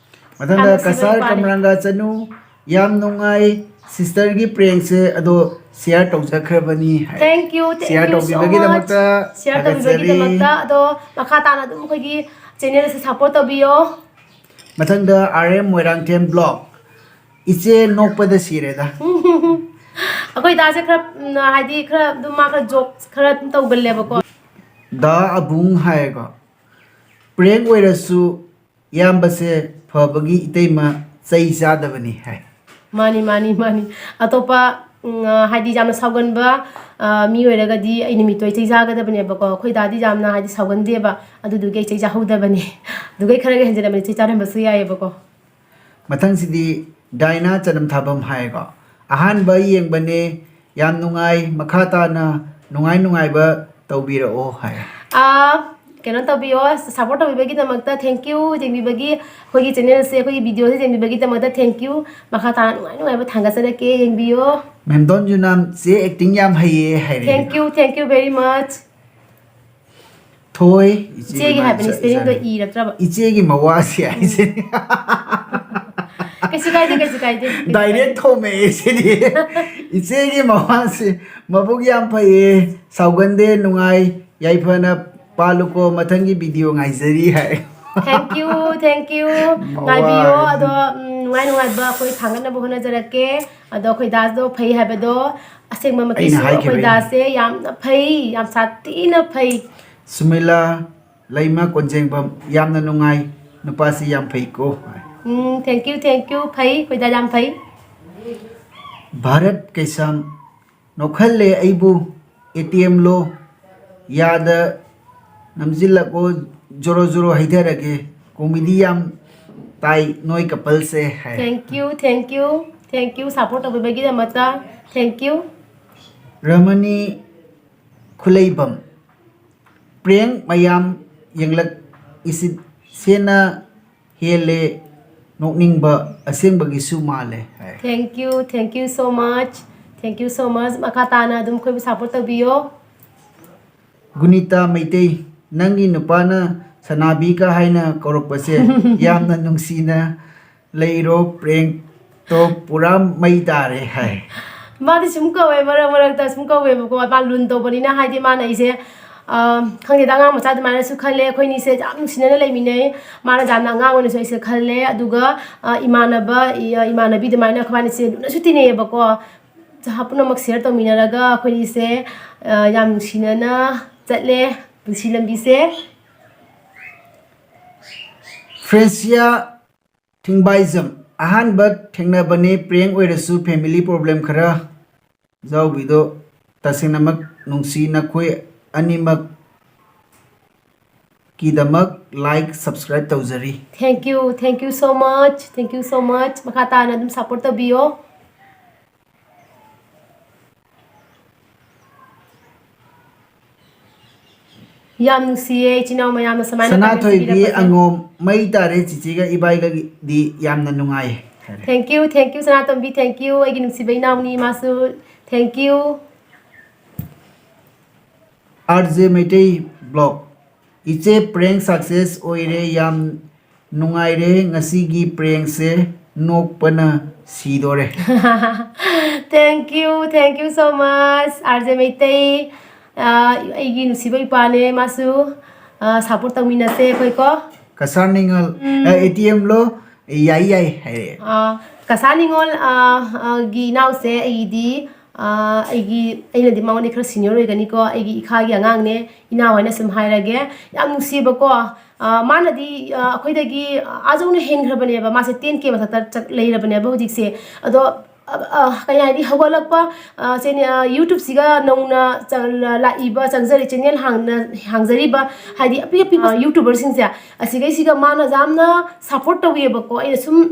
ꯃꯊꯪꯗ ꯌꯥꯝ ꯅꯨꯡꯁꯤꯕ ꯀꯁꯥꯔ ꯅꯨꯄꯥꯅꯤ꯫ ꯀꯝꯔꯥꯡꯒ ꯆꯅꯨ, ꯌꯥꯝ ꯅꯨꯡꯉꯥꯏ꯫ Sisterꯒꯤ prankꯁꯦ ꯑꯗꯣ share ꯇꯧꯖꯈ꯭ꯔꯕꯅꯤ high. Thank you, thank Share you so much꯫ ꯇꯧꯕꯤꯕꯒꯤꯗꯃꯛꯇ Share ꯊꯥꯒꯠꯆꯔꯤ꯫ ꯇꯧꯕꯤꯕꯒꯤꯗꯃꯛꯇ꯫ ꯑꯗꯣ ꯃꯈꯥ ꯇꯥꯅ ꯑꯗꯨꯝ ꯑꯩꯈꯣꯏꯒꯤ channel ꯑꯁꯤ support ꯇꯧꯕꯤꯌꯣ꯫ ꯃꯊꯪꯗ R M Moirangthem Blog, ꯏꯆꯦ ꯅꯣꯛꯄꯗ ꯁꯤꯔꯦꯗ꯫ ꯑꯩꯈꯣꯏ ꯗꯥꯁꯦ ꯈꯔ, ꯎꯝ, ꯍꯥꯏꯗꯤ ꯈꯔ ꯑꯗꯨꯝ ꯃꯥ ꯈꯔ jokes ꯈꯔ ꯑꯗꯨꯝ ꯇꯧꯒꯜꯂꯦꯕꯀꯣ꯫ ꯗꯥ ꯑꯕꯨꯡ ꯍꯥꯏꯌꯦꯀꯣ, prank ꯑꯣꯏꯔꯁꯨ ꯏꯌꯥꯝꯕꯁꯦ ꯐꯕꯒꯤ ꯏꯇꯩꯃ ꯆꯩ ꯆꯥꯗꯕꯅꯤ ꯍꯥꯏ꯫ ꯃꯥꯅꯤ, ꯃꯥꯅꯤ, ꯃꯥꯅꯤ꯫ ꯑꯇꯣꯞꯄ, ꯎꯝ, ꯑ, ꯍꯥꯏꯗꯤ ꯌꯥꯝꯅ ꯁꯥꯎꯒꯟꯕ, ꯑ, ꯃꯤ ꯑꯣꯏꯔꯒꯗꯤ ꯑꯩ ꯅꯨꯃꯤꯠꯇꯣ ꯑꯩ ꯆꯩ ꯆꯥꯒꯗꯕꯅꯦꯕꯀꯣ꯫ ꯑꯩꯈꯣꯏ ꯗꯥꯗꯤ ꯌꯥꯝꯅ ꯍꯥꯏꯗꯤ ꯁꯥꯎꯒꯟꯗꯦꯕ, ꯑꯗꯨꯗꯨꯒꯤ ꯑꯩ ꯆꯩ ꯆꯥꯍꯧꯗꯕꯅꯦ꯫ ꯑꯗꯨꯒ ꯑꯩ ꯈꯔꯒ ꯍꯦꯟꯖꯤꯜꯂꯝꯃꯗꯤ ꯆꯩ ꯆꯥꯔꯝꯕꯁꯨ ꯌꯥꯏꯑꯕꯀꯣ꯫ ꯃꯊꯪꯁꯤꯗꯤ ꯗꯥꯏꯅꯥ ꯆꯅꯝꯊꯥꯕꯝ ꯍꯥꯏꯌꯦꯀꯣ, ꯑꯍꯥꯟꯕ ꯌꯦꯡꯕꯅꯦ, ꯌꯥꯝ ꯅꯨꯡꯉꯥꯏ, ꯃꯈꯥ ꯇꯥꯅ ꯅꯨꯡꯉꯥꯏ ꯅꯨꯡꯉꯥꯏꯕ ꯇꯧꯕꯤꯔꯛꯑꯣ ꯍꯥꯏ꯫ ꯑ, ꯀꯩꯅꯣ ꯇꯧꯕꯤꯌꯣ, support ꯇꯧꯕꯤꯕꯒꯤꯗꯃꯛꯇ thank you꯫ ꯌꯦꯡꯕꯤꯕꯒꯤ, ꯑꯩꯈꯣꯏꯒꯤ channel ꯑꯁꯦ, ꯑꯩꯈꯣꯏꯒꯤ video ꯑꯁꯦ ꯌꯦꯡꯕꯤꯕꯒꯤꯗꯃꯛꯇ thank you꯫ ꯃꯈꯥ ꯇꯥꯅ ꯅꯨꯡꯉꯥꯏ ꯅꯨꯡꯉꯥꯏꯕ ꯊꯥꯡꯒꯠꯆꯔꯛꯀꯦ, ꯌꯦꯡꯕꯤꯌꯣ꯫ ꯃꯦꯝꯗꯣꯟ ꯌꯨꯅꯥꯝ, ꯆꯦ acting ꯌꯥꯝ ꯍꯩꯌꯦ ꯍꯥꯏꯔꯦ꯫ Thank you, thank you very much꯫ ꯊꯣꯏ, ꯏꯆꯦꯒꯤ ꯏꯆꯦꯒꯤ ꯍꯥꯏꯕꯅꯤ, ꯃꯥꯟꯁ-, spellingꯗꯣ ꯏꯆꯥꯅꯤ꯫ ꯏꯔꯛꯇ꯭ꯔꯕ꯫ ꯏꯆꯦꯒꯤ ꯃꯋꯥꯁꯤ ꯍꯥꯏꯁꯦ꯫ ꯀꯩꯁꯨ ꯀꯥꯏꯗꯦ, ꯀꯩꯁꯨ ꯀꯥꯏꯗꯦ꯫ Direct ꯊꯣꯝꯃꯛꯑꯦ ꯁꯤꯗꯤ꯫ ꯏꯆꯦꯒꯤ ꯃꯋꯥꯁꯤ ꯃꯕꯨꯛ ꯌꯥꯝ ꯐꯩꯌꯦ, ꯁꯥꯎꯒꯟꯗꯦ, ꯅꯨꯡꯉꯥꯏ, ꯌꯥꯏꯐꯅ ꯄꯥꯜꯂꯨꯀꯣ, ꯃꯊꯪꯒꯤ video ꯉꯥꯏꯖꯔꯤ high. Thank you, thank you. ꯉꯥꯏꯕꯤꯌꯣ꯫ ꯑꯗꯣ, ꯎꯝ, ꯅꯨꯡꯉꯥꯏ ꯅꯨꯡꯉꯥꯏꯕ ꯑꯩꯈꯣꯏ ꯊꯥꯡꯒꯠꯅꯕ ꯍꯣꯠꯅꯖꯔꯛꯀꯦ꯫ ꯑꯗꯣ ꯑꯩꯈꯣꯏ ꯗꯥꯁꯇꯣ ꯐꯩ ꯍꯥꯏꯕꯗꯣ ꯑꯁꯦꯡꯕ ꯃꯛꯀꯤꯁꯨ ꯑꯩꯅ ꯍꯥꯏꯈꯤꯕ ꯑꯩꯈꯣꯏ ꯗꯥꯁꯁꯦ ꯌꯥꯝꯅ ꯐꯩ, ꯌꯥꯝ ꯁꯥꯊꯤꯅ ꯐꯩ꯫ ꯁꯨꯃꯤꯂꯥ ꯂꯩꯃ ꯀꯣꯟꯖꯦꯡꯕꯝ, ꯌꯥꯝꯅ ꯅꯨꯡꯉꯥꯏ, ꯅꯨꯄꯥꯁꯤ ꯌꯥꯝ ꯐꯩꯀꯣ꯫ ꯎꯝ, thank you, thank you꯫ ꯐꯩ, ꯑꯩꯈꯣꯏ ꯗꯥ ꯌꯥꯝ ꯐꯩ꯫ ꯚꯥꯔꯠ ꯀꯩꯁꯥꯝ, ꯅꯣꯛꯍꯜꯂꯦ ꯑꯩꯕꯨ, ꯑꯦ ꯇꯤ ꯑꯦꯝ ꯂꯣ ꯌꯥꯗ ꯅꯝꯁꯤꯜꯂꯛꯑꯣ, ꯖꯣꯔꯣ ꯖꯣꯔꯣ ꯍꯩꯊꯔꯒꯦ꯫ ꯀꯣꯃꯦꯗꯤ ꯌꯥꯝ ꯇꯥꯏ ꯅꯣꯏ ꯀꯄꯜꯁꯦ ꯍꯥꯏ꯫ Thank you, thank you, thank you, support ꯇꯧꯕꯤꯕꯒꯤꯗꯃꯛꯇ thank you꯫ ꯔꯃꯅꯤ ꯈꯨꯂꯩꯕꯝ, ꯄ꯭ꯔꯦꯡ ꯃꯌꯥꯝ ꯌꯦꯡꯂꯛꯏꯁꯤ ꯁꯦꯟꯅ ꯍꯦꯜꯂꯦ, ꯅꯣꯛꯅꯤꯡꯕ ꯑꯁꯦꯡꯕꯒꯤꯁꯨ ꯃꯥꯜꯂꯦ ꯍꯥꯏ꯫ Thank you, thank you so much, thank you so much꯫ ꯃꯈꯥ ꯇꯥꯅ ꯑꯗꯨꯝ ꯑꯩꯈꯣꯏꯕꯨ support ꯇꯧꯕꯤꯌꯣ꯫ ꯒꯨꯅꯤꯇꯥ ꯃꯩꯇꯩ, ꯅꯪꯒꯤ ꯅꯨꯄꯥꯅ ꯁꯅꯥꯕꯤꯒ ꯍꯥꯏꯅ ꯀꯧꯔꯛꯄꯁꯦ ꯌꯥꯝꯅ ꯅꯨꯡꯁꯤꯅ ꯂꯩꯔꯣ, ꯄ꯭ꯔꯦꯡꯇꯣ ꯄꯨꯔꯥ ꯃꯩ ꯇꯥꯔꯦ ꯍꯥꯏ꯫ ꯃꯥꯗꯤ ꯁꯨꯝ ꯀꯧꯋꯦ, ꯃꯔꯛ ꯃꯔꯛꯇ ꯁꯨꯝ ꯀꯧꯋꯦꯕꯀꯣ, ꯃꯥ ꯂꯨꯟ ꯇꯧꯕꯅꯤꯅ꯫ ꯍꯥꯏꯗꯤ ꯃꯥꯅ ꯑꯩꯁꯦ, ꯑ, ꯈꯪꯗꯦꯗ, ꯑꯉꯥꯡ ꯃꯆꯥ ꯑꯗꯨꯃꯥꯏꯅꯁꯨ ꯈꯜꯂꯦ꯫ ꯑꯩꯈꯣꯏꯅꯤꯁꯦ ꯌꯥꯝ ꯅꯨꯡꯁꯤꯅꯅ ꯂꯩꯃꯤꯟꯅꯩ꯫ ꯃꯥꯅ ꯌꯥꯝꯅ ꯑꯉꯥꯡ ꯑꯣꯏꯅꯁꯨ ꯑꯩꯁꯦ ꯈꯜꯂꯦ꯫ ꯑꯗꯨꯒ, ꯑ, ꯏꯃꯥꯟꯅꯕ, ꯏ-, ꯑ, ꯏꯃꯥꯟꯅꯕꯤ ꯑꯗꯨꯃꯥꯏꯅ ꯑꯩꯈꯣꯏꯕꯥꯅꯤꯁꯦ ꯂꯨꯅꯁꯨ ꯇꯤꯟꯅꯩꯌꯦꯕꯀꯣ꯫ ꯆꯍꯥ ꯄꯨꯝꯅꯃꯛ share ꯇꯧꯃꯤꯟꯅꯔꯒ ꯑꯩꯈꯣꯏꯅꯤꯁꯦ, ꯑ, ꯌꯥꯝ ꯅꯨꯡꯁꯤꯅꯅ ꯆꯠꯂꯦ ꯄꯨꯟꯁꯤ ꯂꯝꯕꯤꯁꯦ꯫ ꯐ꯭ꯔꯦꯟꯁꯤꯌꯥ ꯊꯤꯡꯕꯥꯏꯖꯝ, ꯑꯍꯥꯟꯕ ꯊꯦꯡꯅꯕꯅꯦ, prank ꯑꯣꯏꯔꯁꯨ family problem ꯈꯔ ꯌꯥꯎꯕꯤꯗꯣ ꯇꯁꯦꯡꯅꯃꯛ ꯅꯨꯡꯁꯤ꯫ ꯅꯈꯣꯏ ꯑꯅꯤꯃꯛꯀꯤꯗꯃꯛ like, subscribe ꯇꯧꯖꯔꯤ꯫ Thank you, thank you so much, thank you so much꯫ ꯃꯈꯥ ꯇꯥꯅ ꯑꯗꯨꯝ support ꯇꯧꯕꯤꯌꯣ꯫ ꯌꯥꯝ ꯅꯨꯡꯁꯤꯌꯦ ꯏꯆꯤꯟ ꯏꯅꯥꯎ ꯃꯌꯥꯝꯅ ꯁꯨꯃꯥꯏꯅ comment ꯁꯅꯥꯊꯣꯏꯕꯤ ꯄꯤꯕꯤꯔꯛꯄꯁꯦ꯫ ꯑꯉꯣꯝ, ꯃꯩ ꯇꯥꯔꯦ ꯆꯤꯆꯦꯒ ꯏꯕꯥꯏꯒꯗꯤ ꯌꯥꯝꯅ ꯅꯨꯡꯉꯥꯏ꯫ Thank you, thank you Sanatombi, thank you꯫ ꯑꯩꯒꯤ ꯅꯨꯡꯁꯤꯕ ꯏꯅꯥꯎꯅꯤ ꯃꯥꯁꯨ, thank you꯫ R J Meitei block, ꯏꯆꯦ prank success ꯑꯣꯏꯔꯦ, ꯌꯥꯝ ꯅꯨꯡꯉꯥꯏꯔꯦ ꯉꯁꯤꯒꯤ prankꯁꯦ, ꯅꯣꯛꯄꯅ ꯁꯤꯗꯣꯔꯦ꯫ Thank you, thank you so much, R J Meitei. ꯑ, ꯑꯩꯒꯤ ꯅꯨꯡꯁꯤꯕ ꯏꯄꯥꯅꯦ, ꯃꯥꯁꯨ, ꯑ, support ꯇꯧꯃꯤꯟꯅꯁꯦ ꯑꯩꯈꯣꯏꯀꯣ꯫ ꯀꯁꯥꯔ ꯅꯤꯉꯣꯜ, ꯎꯝ꯫ ꯑꯦ, ꯑꯦ ꯇꯤ ꯑꯦꯝꯂꯣ? ꯌꯥꯏ, ꯌꯥꯏ ꯍꯥꯏꯔꯛꯑꯦ꯫ ꯑꯥ, ꯀꯁꯥꯔ ꯅꯤꯉꯣꯜ, ꯑꯥ, ꯑꯥ, ꯒꯤ ꯏꯅꯥꯎꯁꯦ ꯑꯩꯒꯤꯗꯤ, ꯑꯥ, ꯑꯩꯒꯤ, ꯑꯩꯅꯗꯤ ꯃꯉꯣꯟꯗ ꯈꯔ senior ꯑꯣꯏꯒꯅꯤꯀꯣ, ꯑꯩꯒꯤ ꯏꯈꯥꯒꯤ ꯑꯉꯥꯡꯅꯦ, ꯏꯅꯥꯎ ꯍꯥꯏꯅ ꯁꯨꯝ ꯍꯥꯏꯔꯒꯦ꯫ ꯌꯥꯝ ꯅꯨꯡꯁꯤꯕꯀꯣ, ꯑꯥ, ꯃꯥꯅꯗꯤ, ꯑꯥ, ꯑꯩꯈꯣꯏꯗꯒꯤ, ꯑꯥ, ꯑꯥꯖꯧꯅ ꯍꯦꯟꯈ꯭ꯔꯕꯅꯦꯕ, ꯃꯥꯁꯦ ten K ꯃꯊꯛꯇ ꯆꯠ-, ꯂꯩꯔꯕꯅꯦꯕ ꯍꯧꯖꯤꯛꯁꯦ꯫ ꯑꯗꯣ, ꯑ, ꯑ, ꯀꯩ ꯍꯥꯏꯅꯤ, ꯍꯧꯒꯠꯂꯛꯄ, ꯑ, ꯆꯦꯅꯦ-, ꯑ, YouTube-ꯁꯤꯒ ꯅꯧꯅ ꯆ-, ꯂ-, ꯂꯥꯛꯏꯕ, ꯆꯪꯖꯔꯤ, channel ꯍꯥꯡꯅ-, ꯍꯥꯡꯖꯔꯤꯕ, ꯍꯥꯏꯗꯤ ꯑꯄꯤꯛ ꯑꯄꯤꯛꯄ, ꯑ, YouTuber-ꯁꯤꯡꯁꯦ, ꯑꯁꯤꯈꯩꯁꯤꯒ ꯃꯥꯅ ꯌꯥꯝꯅ support ꯇꯧꯕꯤꯌꯦꯕꯀꯣ꯫ ꯑꯩꯅ ꯁꯨꯝ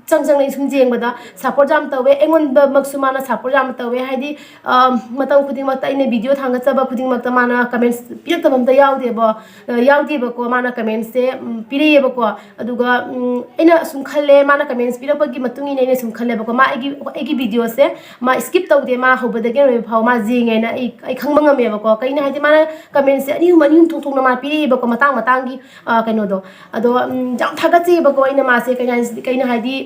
ꯆꯪ ꯆꯪꯅ ꯑꯩ ꯁꯨꯝ ꯌꯦꯡꯕꯗ support ꯌꯥꯝ ꯇꯧꯋꯦ, ꯑꯩꯉꯣꯟꯗꯃꯛꯁꯨ ꯃꯥꯅ support ꯌꯥꯝ ꯇꯧꯋꯦ, ꯍꯥꯏꯗꯤ, ꯑ, ꯃꯇꯝ ꯈꯨꯗꯤꯡꯃꯛꯇ ꯑꯩꯅ video ꯊꯥꯡꯒꯠꯆꯕ ꯈꯨꯗꯤꯡꯃꯛꯇ ꯃꯥꯅ comments ꯄꯤꯔꯛꯇꯕ ꯑꯝꯇ ꯌꯥꯎꯗꯦꯕ, ꯑ, ꯌꯥꯎꯗꯦꯕꯀꯣ꯫ ꯃꯥꯅ comments-ꯁꯦ, ꯎꯝ, ꯄꯤꯔꯛꯑꯦꯕꯀꯣ꯫ ꯑꯗꯨꯒ, ꯎꯝ, ꯑꯩꯅ ꯁꯨꯝ ꯈꯜꯂꯦ, ꯃꯥꯅ comments ꯄꯤꯔꯛꯄꯒꯤ ꯃꯇꯨꯡ ꯏꯟꯅ ꯑꯩꯅ ꯁꯨꯝ ꯈꯜꯂꯦꯕꯀꯣ, ꯃꯥ ꯑꯩꯒꯤ, ꯑꯩꯒꯤ video-ꯁꯦ ꯃꯥ skip ꯇꯧꯗꯦ, ꯃꯥ ꯍꯧꯕꯗꯒꯤ ꯑꯔꯣꯏꯕ ꯐꯥꯎ ꯃꯥ ꯌꯦꯡꯉꯦꯅ ꯑꯩ, ꯑꯩ ꯈꯪꯕ ꯉꯝꯃꯦꯕꯀꯣ꯫ ꯀꯩꯅꯣ ꯍꯥꯏꯗꯤ, ꯃꯥꯅ comments-ꯁꯦ ꯑꯅꯤ ꯑꯍꯨꯝ, ꯑꯅꯤ ꯑꯍꯨꯝ ꯊꯣꯛ ꯊꯣꯛꯅ ꯃꯥ ꯄꯤꯔꯛꯑꯦꯕꯀꯣ, ꯃꯇꯥꯡ ꯃꯇꯥꯡꯒꯤ, ꯑ, ꯀꯩꯅꯣꯗꯣ꯫ ꯑꯗꯣ, ꯎꯝ, ꯌꯥꯝ ꯊꯥꯒꯠꯆꯩꯑꯕꯀꯣ ꯑꯩꯅ ꯃꯥꯁꯦ꯫ ꯀꯩꯅꯣ ꯍꯥꯏꯁꯤꯗꯤ, ꯀꯩꯅꯣ ꯍꯥꯏꯗꯤ,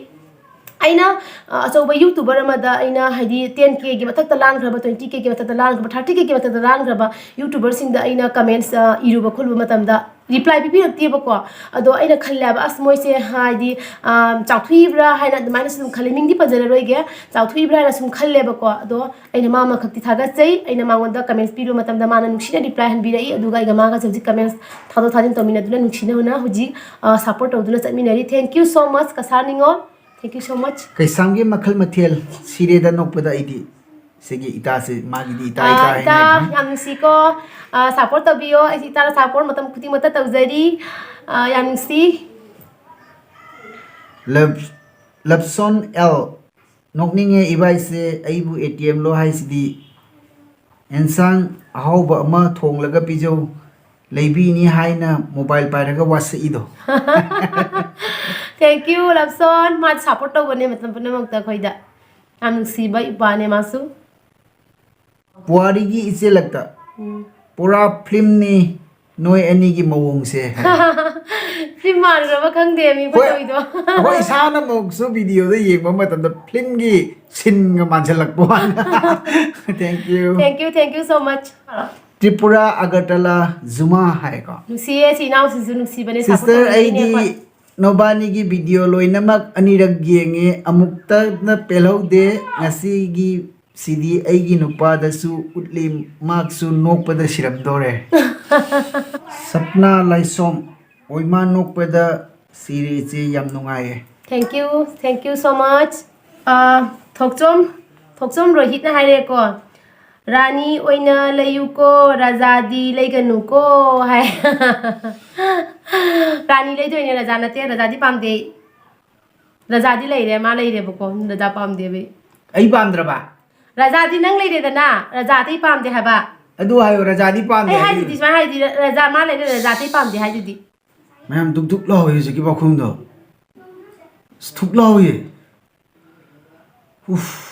ꯑꯩꯅ, ꯑ, ꯑꯆꯧꯕ YouTuber ꯑꯃꯗ ꯑꯩꯅ, ꯍꯥꯏꯗꯤ, ten K-ꯒꯤ ꯃꯊꯛꯇ ꯂꯥꯟꯈ꯭ꯔꯕ, twenty K-ꯒꯤ ꯃꯊꯛꯇ ꯂꯥꯟꯈ꯭ꯔꯕ, thirty K-ꯒꯤ ꯃꯊꯛꯇ ꯂꯥꯟꯈ꯭ꯔꯕ YouTuber-ꯁꯤꯡꯗ ꯑꯩꯅ comments, ꯑ, ꯏꯔꯨꯕ ꯈꯣꯠꯂꯨꯕ ꯃꯇꯝꯗ reply ꯄꯤꯕꯤꯔꯛꯇꯦꯕꯀꯣ꯫ ꯑꯗꯣ ꯑꯩꯅ ꯈꯜꯂꯦꯕ, "ꯑꯁ, ꯃꯣꯏꯁꯦ, ꯍꯥꯏꯗꯤ, ꯑ, ꯆꯥꯎꯊꯣꯛꯏꯕ꯭ꯔꯥ?" ꯍꯥꯏꯅ ꯑꯗꯨꯃꯥꯏꯅꯁꯨ ꯑꯗꯨꯝ ꯈꯜꯂꯦ꯫ ꯃꯤꯡꯗꯤ ꯄꯟꯖꯔꯔꯣꯏꯒꯦ, ꯆꯥꯎꯊꯣꯛꯏꯕ꯭ꯔꯥ ꯍꯥꯏꯅ ꯁꯨꯝ ꯈꯜꯂꯦꯕꯀꯣ꯫ ꯑꯗꯣ ꯑꯩꯅ ꯃꯥ ꯑꯃꯈꯛꯇꯤ ꯊꯥꯒꯠꯆꯩ꯫ ꯑꯩꯅ ꯃꯉꯣꯟꯗ comments ꯄꯤꯔꯨꯕ ꯃꯇꯝꯗ ꯃꯥꯅ ꯅꯨꯡꯁꯤꯅ reply ꯍꯟꯕꯤꯔꯛꯏ꯫ ꯑꯗꯨꯒ ꯑꯩꯒ ꯃꯥꯒꯁꯦ ꯍꯧꯖꯤꯛ comments ꯊꯥꯗꯣꯛ ꯊꯥꯖꯤꯟ ꯇꯧꯃꯤꯟꯅꯗꯨꯅ ꯅꯨꯡꯁꯤꯅꯅ ꯍꯧꯖꯤꯛ, ꯑ, support ꯇꯧꯗꯨꯅ ꯆꯠꯃꯤꯟꯅꯔꯤ꯫ Thank you so much, Cachar ꯅꯤꯉꯣꯜ꯫ Thank you so much. ꯀꯩꯁꯥꯝꯒꯤ ꯃꯈꯜ ꯃꯊꯦꯜ ꯁꯤꯔꯦꯗ ꯅꯣꯛꯄꯗ ꯑꯩꯗꯤ꯫ ꯁꯤꯒꯤ ꯏꯇꯥꯁꯦ, ꯃꯥꯒꯤꯗꯤ ꯏꯇꯥ, ꯑꯥ, ꯏꯇꯥ ꯏꯇꯥ, ꯍꯥꯏꯅꯩ꯫ ꯌꯥꯝ ꯅꯨꯡꯁꯤꯀꯣ꯫ ꯑꯥ, support ꯇꯧꯕꯤꯌꯣ꯫ ꯑꯩꯁꯦ ꯏꯇꯥꯗ support ꯃꯇꯝ ꯈꯨꯗꯤꯡꯃꯛꯇ ꯇꯧꯖꯔꯤ꯫ ꯑꯥ, ꯌꯥꯝ ꯅꯨꯡꯁꯤ꯫ ꯂꯞ-, ꯂꯞꯁꯣꯟ ꯑꯦꯜ, ꯅꯣꯛꯅꯤꯡꯉꯦ ꯏꯕꯥꯏꯁꯦ, ꯑꯩꯕꯨ ꯑꯦ ꯇꯤ ꯑꯦꯝ ꯂꯣ ꯍꯥꯏꯁꯤꯗꯤ꯫ ꯑꯦꯟꯁꯥꯡ ꯑꯍꯥꯎꯕ ꯑꯃ ꯊꯣꯡꯂꯒ ꯄꯤꯖꯧ, ꯂꯩꯕꯤꯅꯤ ꯍꯥꯏꯅ mobile ꯄꯥꯏꯔꯒ ꯋꯥꯁꯛꯏꯗꯣ꯫ Thank you, ꯂꯞꯁꯣꯟ꯫ ꯃꯥ support ꯇꯧꯕꯅꯦ ꯃꯇꯝ ꯄꯨꯝꯅꯃꯛꯇ ꯑꯩꯈꯣꯏꯗ꯫ ꯌꯥꯝ ꯅꯨꯡꯁꯤꯕ ꯏꯄꯥꯅꯦ ꯃꯥꯁꯨ꯫ ꯄꯨꯋꯥꯔꯤꯒꯤ ꯏꯆꯦꯜꯂꯛꯇ꯫ ꯎꯝ꯫ ꯄꯨꯔꯥ film-ꯅꯤ ꯅꯣꯏ ꯑꯅꯤꯒꯤ ꯃꯑꯣꯡꯁꯦ꯫ Film ꯃꯥꯟꯈ꯭ꯔꯕ ꯈꯪꯗꯦ ꯃꯤ ꯍꯣꯏ, ꯐꯣꯇꯣꯒꯤꯗꯣ꯫ ꯑꯩꯈꯣꯏ ꯏꯁꯥꯅꯃꯛꯁꯨ video-ꯗ ꯌꯦꯡꯕ ꯃꯇꯝꯗ film-ꯒꯤ scene-ꯒ ꯃꯥꯟꯁꯤꯜꯂꯛꯄ ꯋꯥꯅꯤ꯫ Thank you꯫ Thank you, thank you so much꯫ Tripura Agartala ꯖꯨꯃꯥ ꯍꯥꯏꯀꯣ꯫ ꯅꯨꯡꯁꯤꯌꯦ, ꯁꯤ ꯏꯅꯥꯎꯁꯤꯁꯨ ꯅꯨꯡꯁꯤꯕꯅꯦ, ꯁꯤꯁꯇꯔ, ꯁꯥꯄꯣꯠꯇꯣ ꯑꯩꯗꯤ ꯅꯣꯏꯅꯤꯅꯦ ꯑꯩꯈꯣꯏ꯫ ꯅꯣꯕꯥꯅꯤꯒꯤ ꯚꯤꯗꯤꯑꯣ ꯂꯣꯏꯅꯃꯛ ꯑꯅꯤꯔꯛ ꯌꯦꯡꯉꯦ, ꯑꯃꯨꯛꯇꯅ ꯄꯦꯜꯍꯧꯗꯦ꯫ ꯉꯁꯤꯒꯤ ꯁꯤꯗꯤ ꯑꯩꯒꯤ ꯅꯨꯄꯥꯗꯁꯨ ꯎꯠꯂꯤ, ꯃꯍꯥꯛꯁꯨ ꯅꯣꯛꯄꯗ ꯁꯤꯔꯝꯗꯣꯔꯦ꯫ ꯁꯞꯅꯥ ꯂꯥꯏꯁꯣꯝ, ꯑꯣꯏꯃꯥ ꯅꯣꯛꯄꯗ ꯁꯤꯔꯦ ꯏꯆꯦ, ꯌꯥꯝ ꯅꯨꯡꯉꯥꯏꯌꯦ꯫ Thank you, thank you so much. ꯑꯥ, ꯊꯣꯛꯆꯣꯝ, ꯊꯣꯛꯆꯣꯝ ꯔꯣꯍꯤꯠꯅ ꯍꯥꯏꯔꯦꯀꯣ, "ꯔꯥꯅꯤ ꯑꯣꯏꯅ ꯂꯩꯌꯨꯀꯣ, ꯔꯥꯖꯥꯗꯤ ꯂꯩꯒꯅꯨꯀꯣ" ꯍꯥꯏ꯫ ꯔꯥꯅꯤ ꯂꯩꯗꯣꯏꯅꯦ, ꯔꯥꯖꯥ ꯅꯠꯇꯦ, ꯔꯥꯖꯥꯗꯤ ꯄꯥꯝꯗꯦ꯫ ꯔꯥꯖꯥꯗꯤ ꯂꯩꯔꯦ, ꯃꯥ ꯂꯩꯔꯦꯕꯀꯣ, ꯔꯥꯖꯥ ꯄꯥꯝꯗꯦꯕ ꯑꯩ꯫ ꯑꯩ ꯄꯥꯝꯗ꯭ꯔꯕ? ꯔꯥꯖꯥꯗꯤ ꯅꯪ ꯂꯩꯔꯦꯗꯅ, ꯔꯥꯖꯥ ꯑꯇꯩ ꯄꯥꯝꯗꯦ ꯍꯥꯏꯕ꯫ ꯑꯗꯨ ꯍꯥꯏꯌꯣ, ꯔꯥꯖꯥꯗꯤ ꯄꯥꯝꯗꯦ ꯑꯩ ꯍꯥꯏꯗꯨꯗꯤ꯫ ꯍꯥꯏꯗꯨꯗꯤ ꯁꯨꯃꯥꯏꯅ ꯍꯥꯏꯗꯤ, ꯔꯥꯖꯥ ꯃꯥ ꯂꯩꯔꯦ, ꯔꯥꯖꯥ ꯑꯇꯩ ꯄꯥꯝꯗꯦ ꯍꯥꯏꯗꯨꯗꯤ꯫ ꯃꯌꯥꯝ ꯙꯨꯛ ꯙꯨꯛ ꯂꯥꯎꯏ ꯍꯧꯖꯤꯛꯀꯤ ꯄꯥꯎꯈꯨꯝꯗꯣ꯫ ꯑꯁ, ꯊꯨꯛ ꯂꯥꯎꯏ꯫ ꯎꯐ꯫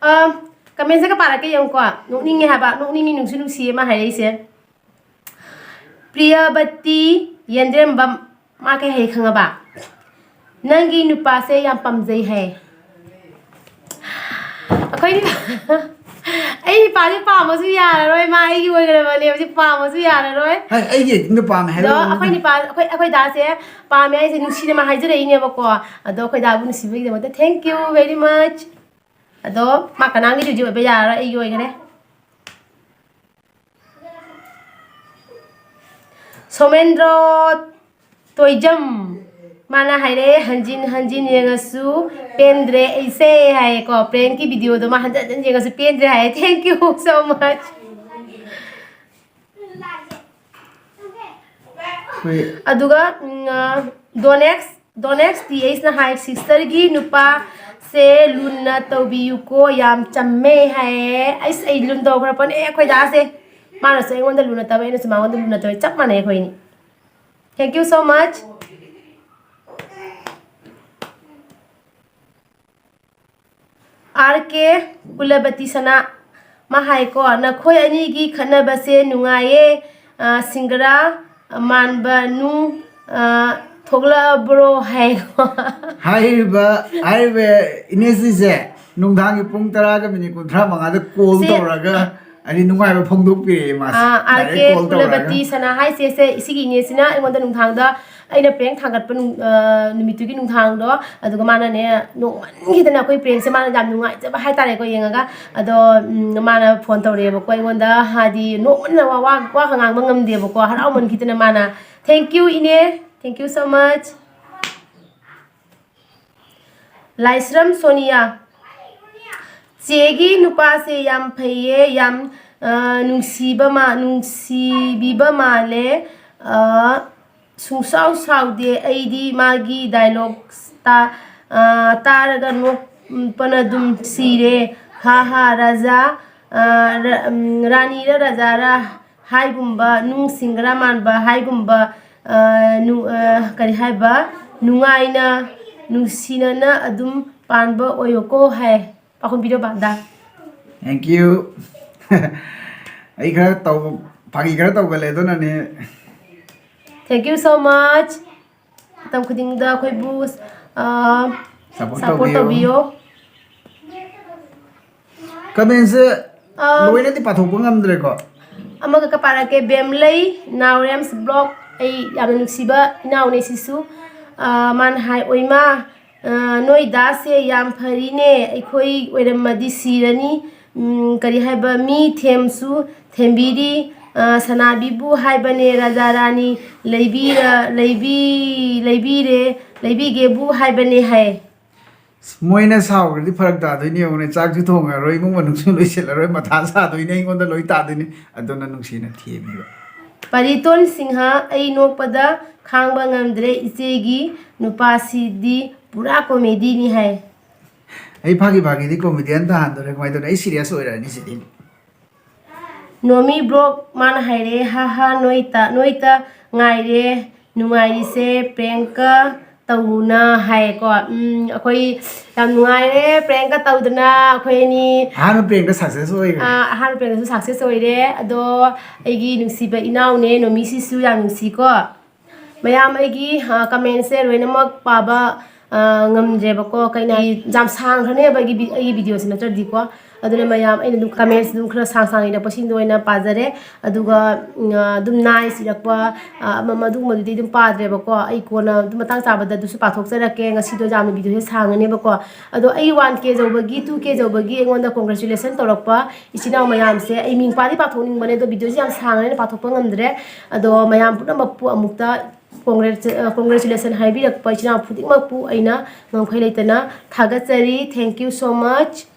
ꯑ, ꯀꯃꯦꯟꯁꯦ ꯈꯔ ꯄꯥꯔꯛꯀꯦ ꯌꯦꯡꯉꯨꯀꯣ꯫ ꯅꯣꯛꯅꯤꯡꯉꯦ ꯍꯥꯏꯕ, ꯅꯣꯛꯅꯤꯡꯉꯤ, ꯅꯨꯡꯁꯨ ꯅꯨꯡꯁꯤꯌꯦ ꯃꯥ ꯍꯥꯏꯔꯛꯏꯁꯦ꯫ ꯄ꯭ꯔꯤꯌꯕꯇꯤ ꯌꯦꯟꯗ꯭ꯔꯦꯝꯕꯝ, ꯃꯥ ꯀꯩ ꯍꯥꯏ ꯈꯪꯉꯕ? "ꯅꯪꯒꯤ ꯅꯨꯄꯥꯁꯦ ꯌꯥꯝ ꯄꯥꯝꯖꯩ" ꯍꯥꯏ꯫ ꯑꯩꯈꯣꯏ ꯅꯨꯄꯥ-, ꯑꯩ ꯅꯨꯄꯥꯁꯦ ꯄꯥꯝꯃꯁꯨ ꯌꯥꯔꯔꯣꯏ, ꯃꯥ ꯑꯩꯒꯤ ꯑꯣꯏꯈ꯭ꯔꯕꯅꯦ, ꯍꯧꯖꯤꯛ ꯄꯥꯝꯃꯁꯨ ꯌꯥꯔꯔꯣꯏ꯫ ꯍꯥꯏ, ꯑꯩꯒꯤ ꯑꯗꯨꯝ ꯄꯥꯝꯃꯦ ꯑꯗꯣ ꯍꯥꯏꯔꯛꯑꯣ꯫ ꯑꯩꯈꯣꯏ ꯅꯨꯄꯥ, ꯑꯩꯈꯣꯏ, ꯑꯩꯈꯣꯏ ꯗꯥꯁꯦ ꯄꯥꯝꯃꯦ ꯍꯥꯏꯁꯦ ꯅꯨꯡꯁꯤꯅ ꯃꯥ ꯍꯥꯏꯖꯔꯛꯏꯅꯦꯕꯀꯣ꯫ ꯑꯗꯣ ꯑꯩꯈꯣꯏ ꯗꯥꯕꯨ ꯅꯨꯡꯁꯤꯕꯒꯤꯗꯃꯛꯇ thank you very much꯫ ꯑꯗꯣ ꯃꯥ ꯀꯅꯥꯝꯒꯤ duty ꯑꯣꯏꯕ ꯌꯥꯔꯔꯣꯏ, ꯑꯩꯒꯤ ꯑꯣꯏꯈ꯭ꯔꯦ꯫ ꯁꯣꯃꯦꯟꯗ꯭ꯔꯣ ꯇꯣꯏꯖꯝ, ꯃꯥꯅ ꯍꯥꯏꯔꯛꯑꯦ, "ꯍꯟꯖꯤꯟ ꯍꯟꯖꯤꯟ ꯌꯦꯡꯉꯁꯨ ꯄꯦꯟꯗ꯭ꯔꯦ ꯑꯩꯁꯦ" ꯍꯥꯏꯌꯦꯀꯣ꯫ Prankꯀꯤ videoꯗꯣ ꯃꯥ ꯍꯟꯖꯤꯟ ꯍꯟꯖꯤꯟ ꯌꯦꯡꯉꯁꯨ ꯄꯦꯟꯗ꯭ꯔꯦ ꯍꯥꯏꯌꯦ꯫ Thank you so much꯫ ꯑꯩꯈꯣꯏ ꯑꯗꯨꯒ, ꯎꯝ, ꯑ, ꯗꯣꯅꯦꯛꯁ, ꯗꯣꯅꯦꯛꯁ ꯇꯤ ꯑꯩꯆꯅ ꯍꯥꯏ, "ꯁꯤꯁꯇꯔꯒꯤ ꯅꯨꯄꯥꯁꯦ ꯂꯨꯅ ꯇꯧꯕꯤꯌꯨꯀꯣ, ꯌꯥꯝ ꯆꯝꯃꯦ" ꯍꯥꯏꯌꯦ꯫ ꯑꯩꯁ, ꯑꯩ ꯂꯨꯅ ꯇꯧꯈ꯭ꯔ ꯄꯣꯠꯅꯦ ꯑꯩꯈꯣꯏ ꯗꯥꯁꯦ꯫ ꯃꯥꯅꯁꯨ ꯑꯩꯉꯣꯟꯗ ꯂꯨꯅ ꯇꯧꯋꯦ, ꯑꯩꯅꯁꯨ ꯃꯉꯣꯟꯗ ꯂꯨꯅ ꯇꯧꯋꯦ, ꯆꯞ ꯃꯥꯟꯅꯩ ꯑꯩꯈꯣꯏꯅꯤ꯫ Thank you so much꯫ R K Kulabati Sana, ꯃꯥ ꯍꯥꯏꯀꯣ, "ꯅꯈꯣꯏ ꯑꯅꯤꯒꯤ ꯈꯠꯅꯕꯁꯦ ꯅꯨꯡꯉꯥꯏꯌꯦ, ꯑ, ꯁꯤꯡꯒꯔꯥ ꯃꯥꯟꯕ ꯅꯨꯡ, ꯑ, ꯊꯣꯛꯂꯛꯑꯕ꯭ꯔꯣ?" ꯍꯥꯏꯀꯣ꯫ ꯍꯥꯏꯔꯤꯕ, ꯍꯥꯏꯔꯤꯕ ꯏꯅꯦꯁꯤꯁꯦ ꯅꯨꯡꯗꯥꯡꯒꯤ ꯄꯨꯡ ꯇꯔꯥꯒ ꯃꯤꯅꯤꯠ ꯀꯨꯟꯊ꯭ꯔꯥ ꯃꯉꯥꯗ ꯀꯣꯜ ꯁꯤ ꯇꯧꯔꯒ, ꯍꯥꯏꯗꯤ, ꯅꯨꯡꯉꯥꯏꯕ ꯐꯣꯡꯗꯣꯛꯄꯤꯔꯛꯑꯦ ꯃꯥꯁꯦ꯫ ꯑꯥ, ꯑꯥꯔ ꯀꯦ ꯗꯥꯏꯔꯦꯛ ꯀꯣꯜ ꯇꯧꯔꯒ꯫ ꯀꯨꯂꯄꯇꯤ ꯁꯅꯥ ꯍꯥꯏꯁꯦ, ꯁꯦ, ꯁꯤꯒꯤ ꯏꯅꯦꯁꯤꯅ ꯑꯩꯉꯣꯟꯗ ꯅꯨꯡꯗꯥꯡꯗ ꯑꯩꯅ ꯄ꯭ꯔꯦꯡ ꯊꯥꯡꯒꯠꯄ ꯅꯨꯡ-, ꯑꯥ, ꯅꯨꯃꯤꯠꯇꯨꯒꯤ ꯅꯨꯡꯗꯥꯡꯗꯣ, ꯑꯗꯨꯒ ꯃꯥꯅꯅꯦ, ꯅꯣꯡꯃꯟꯈꯤꯗꯅ ꯑꯩꯈꯣꯏ ꯄ꯭ꯔꯦꯡꯁꯦ ꯃꯥꯅ ꯌꯥꯝ ꯅꯨꯡꯉꯥꯏꯖꯕ ꯍꯥꯏꯇꯥꯔꯦꯀꯣ, ꯌꯦꯡꯉꯒ꯫ ꯑꯗꯣ, ꯎꯝ, ꯃꯥꯅ ꯐꯣꯟ ꯇꯧꯔꯛꯑꯦꯕꯀꯣ ꯑꯩꯉꯣꯟꯗ, ꯍꯥꯏꯗꯤ, ꯅꯣꯡꯃꯟꯅ ꯋꯥ, ꯋꯥ, ꯋꯥꯒ ꯉꯥꯡꯕ ꯉꯝꯗꯦꯕꯀꯣ, ꯍꯔꯥꯎꯃꯟꯈꯤꯗꯅ ꯃꯥꯅ꯫ Thank you, ꯏꯅꯦ꯫ Thank you so much꯫ ꯂꯥꯏꯁ꯭ꯔꯝ ꯁꯣꯅꯤꯌꯥ꯫ ꯆꯦꯒꯤ ꯅꯨꯄꯥꯁꯦ ꯌꯥꯝ ꯐꯩꯌꯦ, ꯌꯥꯝ, ꯑ, ꯅꯨꯡꯁꯤꯕ ꯃꯥ-, ꯅꯨꯡꯁꯤꯕꯤꯕ ꯃꯥꯜꯂꯦ꯫ ꯑ, ꯁꯨꯡꯁꯥꯎ ꯁꯥꯎꯗꯦ꯫ ꯑꯩꯗꯤ ꯃꯥꯒꯤ dialogues ꯇꯥ-, ꯑ, ꯇꯥꯔꯒ ꯅꯣꯛꯄꯅ ꯑꯗꯨꯝ ꯁꯤꯔꯦ꯫ ꯍꯥ ꯍꯥ, ꯔꯥꯖꯥ, ꯑ, ꯔ-, ꯎꯝ, ꯔꯥꯅꯤꯔ ꯔꯥꯖꯥꯔ ꯍꯥꯏꯒꯨꯝꯕ, ꯅꯨꯡ ꯁꯤꯡꯒꯔꯥ ꯃꯥꯟꯕ ꯍꯥꯏꯒꯨꯝꯕ, ꯑ, ꯅꯨ-, ꯑ, ꯀꯔꯤ ꯍꯥꯏꯕ, ꯅꯨꯡꯉꯥꯏꯅ, ꯅꯨꯡꯁꯤꯅꯅ ꯑꯗꯨꯝ ꯄꯥꯟꯕ ꯑꯣꯏꯌꯣꯀꯣ ꯍꯥꯏ꯫ ꯄꯥꯎꯈꯨꯝ ꯄꯤꯔꯣ ꯕꯥꯟꯗꯥ꯫ Thank you꯫ ꯑꯩ ꯈꯔ ꯇꯧ-, ꯐꯥꯒꯤ ꯈꯔ ꯇꯧꯒꯜꯂꯦ, ꯑꯗꯨꯅꯅꯦ꯫ Thank you so much꯫ ꯃꯇꯝ ꯈꯨꯗꯤꯡꯗ ꯑꯩꯈꯣꯏꯕꯨ, ꯑ, support support ꯇꯧꯕꯤꯌꯨ꯫ ꯇꯧꯕꯤꯌꯣ꯫ Comment ꯁꯦ ꯑ, ꯂꯣꯏꯅꯗꯤ ꯄꯥꯊꯣꯛꯄ ꯉꯝꯗ꯭ꯔꯦꯀꯣ꯫ ꯑꯃꯈꯛꯀ ꯄꯥꯔꯛꯀꯦ, ꯕꯦꯝꯂꯩ ꯅꯥꯎꯔꯦꯝꯁ blog꯫ ꯑꯩ ꯌꯥꯝꯅ ꯅꯨꯡꯁꯤꯕ ꯏꯅꯥꯎꯅꯦ ꯁꯤꯁꯨ꯫ ꯑ, ꯃꯥꯅ ꯍꯥꯏ, "ꯑꯣꯏꯃꯥ, ꯑ, ꯅꯣꯏ ꯗꯥꯁꯦ ꯌꯥꯝ ꯐꯔꯤꯅꯦ, ꯑꯩꯈꯣꯏ ꯑꯣꯏꯔꯝꯃꯗꯤ ꯁꯤꯔꯅꯤ꯫ ꯎꯝ, ꯀꯔꯤ ꯍꯥꯏꯕ, ꯃꯤ ꯊꯦꯝꯁꯨ ꯊꯦꯝꯕꯤꯔꯤ꯫ ꯑ, ꯁꯅꯥꯕꯤꯕꯨ ꯍꯥꯏꯕꯅꯦ ꯔꯥꯖꯥ ꯔꯥꯅꯤ, ꯂꯩꯕꯤꯔ-, ꯂꯩꯕꯤ-, ꯂꯩꯕꯤꯔꯦ, ꯂꯩꯕꯤꯒꯦꯕꯨ ꯍꯥꯏꯕꯅꯦ" ꯍꯥꯏ꯫ ꯃꯣꯏꯅ ꯁꯥꯎꯈ꯭ꯔꯗꯤ ꯐꯔꯛ ꯇꯥꯗꯣꯏꯅꯤ ꯌꯦꯡꯉꯨꯅꯦ, ꯆꯥꯛꯁꯨ ꯊꯣꯡꯉꯔꯣꯏ, ꯏꯃꯨꯡ ꯃꯅꯨꯡꯁꯨ ꯂꯣꯏꯁꯤꯜꯂꯔꯣꯏ, ꯃꯊꯥ ꯁꯥꯗꯣꯏꯅꯦ, ꯑꯩꯉꯣꯟꯗ ꯂꯣꯏ ꯇꯥꯗꯣꯏꯅꯦ꯫ ꯑꯗꯨꯅ ꯅꯨꯡꯁꯤꯅ ꯊꯦꯝꯃꯤꯕ꯫ ꯄꯔꯤꯇꯣꯟ ꯁꯤꯡꯍ, ꯑꯩ ꯅꯣꯛꯄꯗ ꯈꯥꯡꯕ ꯉꯝꯗ꯭ꯔꯦ, ꯏꯆꯦꯒꯤ ꯅꯨꯄꯥꯁꯤꯗꯤ ꯄꯨꯔꯥ comedy ꯅꯤ ꯍꯥꯏ꯫ ꯑꯩ ꯐꯥꯒꯤ ꯐꯥꯒꯤꯗꯤ comedian ꯇꯥꯍꯟꯗꯣꯔꯦ, ꯀꯃꯥꯏꯅ ꯇꯧꯅꯤ? ꯑꯩ serious ꯑꯣꯏꯔꯛꯑꯅꯤ ꯁꯤꯗꯤ꯫ ꯅꯣꯃꯤ blog ꯃꯥꯅ ꯍꯥꯏꯔꯦ, "ꯍꯥ ꯍꯥ, ꯅꯣꯏꯇ, ꯅꯣꯏꯇ ꯉꯥꯏꯔꯦ ꯅꯨꯡꯉꯥꯏꯔꯤꯁꯦ, prank ꯀ ꯇꯧꯅ" ꯍꯥꯏꯌꯦꯀꯣ꯫ ꯎꯝ, ꯑꯩꯈꯣꯏ ꯌꯥꯝ ꯅꯨꯡꯉꯥꯏꯔꯦ, prank ꯀ ꯇꯧꯗꯅ ꯑꯩꯈꯣꯏ ꯑꯅꯤ꯫ ꯑꯍꯥꯟꯕ prank ꯇ success ꯑꯣꯏꯈ꯭ꯔꯦ꯫ ꯑꯥ, ꯑꯍꯥꯟꯕ prank ꯇꯁꯨ success ꯑꯣꯏꯔꯦ꯫ ꯑꯗꯣ ꯑꯩꯒꯤ ꯅꯨꯡꯁꯤꯕ ꯏꯅꯥꯎꯅꯦ, ꯅꯣꯃꯤꯁꯤꯁꯨ ꯌꯥꯝ ꯅꯨꯡꯁꯤꯀꯣ꯫ ꯃꯌꯥꯝ ꯑꯩꯒꯤ, ꯑ, comment ꯁꯦ ꯂꯣꯏꯅꯃꯛ ꯄꯥꯕ, ꯉꯝꯗ꯭ꯔꯦꯕꯀꯣ꯫ ꯀꯩꯅꯣ, ꯌꯥꯝ ꯁꯥꯡꯈ꯭ꯔꯅꯦꯕ ꯑꯩꯒꯤ ꯑꯩꯒꯤ ꯚꯤꯗꯤꯑꯣꯁꯦ ꯅꯠꯇ꯭ꯔꯗꯤꯀꯣ꯫ ꯑꯗꯨꯅ ꯃꯌꯥꯝ, ꯑꯩꯅ ꯑꯗꯨꯝ ꯀꯃꯦꯟꯁ ꯑꯗꯨꯝ ꯈꯔ ꯁꯥꯡ ꯁꯥꯡ ꯏꯔꯛꯄꯁꯤꯡꯗꯣ ꯑꯣꯏꯅ ꯄꯥꯖꯔꯦ꯫ ꯑꯗꯨꯒ ꯑꯗꯨꯝ ꯅꯥꯏꯁ ꯏꯔꯛꯄ ꯑꯃ ꯑꯗꯨꯒꯨꯝꯕꯗꯨꯗꯤ ꯑꯗꯨꯝ ꯄꯥꯗ꯭ꯔꯦꯕꯀꯣ꯫ ꯑꯩ ꯀꯣꯟꯅ ꯑꯗꯨꯝ ꯃꯇꯥꯡ ꯆꯥꯕꯗ ꯑꯗꯨꯁꯨ ꯄꯥꯊꯣꯛꯆꯔꯛꯀꯦ꯫ ꯉꯁꯤꯗꯣ ꯌꯥꯝꯅ ꯚꯤꯗꯤꯑꯣꯁꯦ ꯁꯥꯡꯉꯅꯦꯕꯀꯣ꯫ ꯑꯗꯣ ꯑꯩ ꯋꯥꯟ ꯀꯦ ꯌꯧꯕꯒꯤ, ꯇꯨ ꯀꯦ ꯌꯧꯕꯒꯤ ꯑꯩꯉꯣꯟꯗ ꯀꯣꯡꯒ꯭ꯔꯦꯆꯨꯂꯦꯁꯟ ꯇꯧꯔꯛꯄ ꯏꯆꯤꯟ ꯏꯅꯥꯎ ꯃꯌꯥꯝꯁꯦ, ꯑꯩ ꯃꯤꯡ ꯄꯥꯗꯤ ꯄꯥꯊꯣꯛꯅꯤꯡꯕꯅꯦ, ꯑꯗꯣ ꯚꯤꯗꯤꯑꯣꯁꯦ ꯌꯥꯝ ꯁꯥꯡꯉꯅꯤꯅ ꯄꯥꯊꯣꯛꯄ ꯉꯝꯗ꯭ꯔꯦ꯫ ꯑꯗꯣ ꯃꯌꯥꯝ ꯄꯨꯝꯅꯃꯛꯄꯨ ꯑꯃꯨꯛꯇ ꯀꯣꯡꯒ꯭ꯔꯦꯆꯨ-, ꯑ, ꯀꯣꯡꯒ꯭ꯔꯦꯆꯨꯂꯦꯁꯟ ꯍꯥꯏꯕꯤꯔꯛꯄ ꯏꯆꯤꯟ ꯏꯅꯥꯎ ꯈꯨꯗꯤꯡꯃꯛꯄꯨ ꯑꯩꯅ ꯉꯝꯈꯩ ꯂꯩꯇꯅ ꯊꯥꯒꯠꯆꯔꯤ꯫ Thank you so much꯫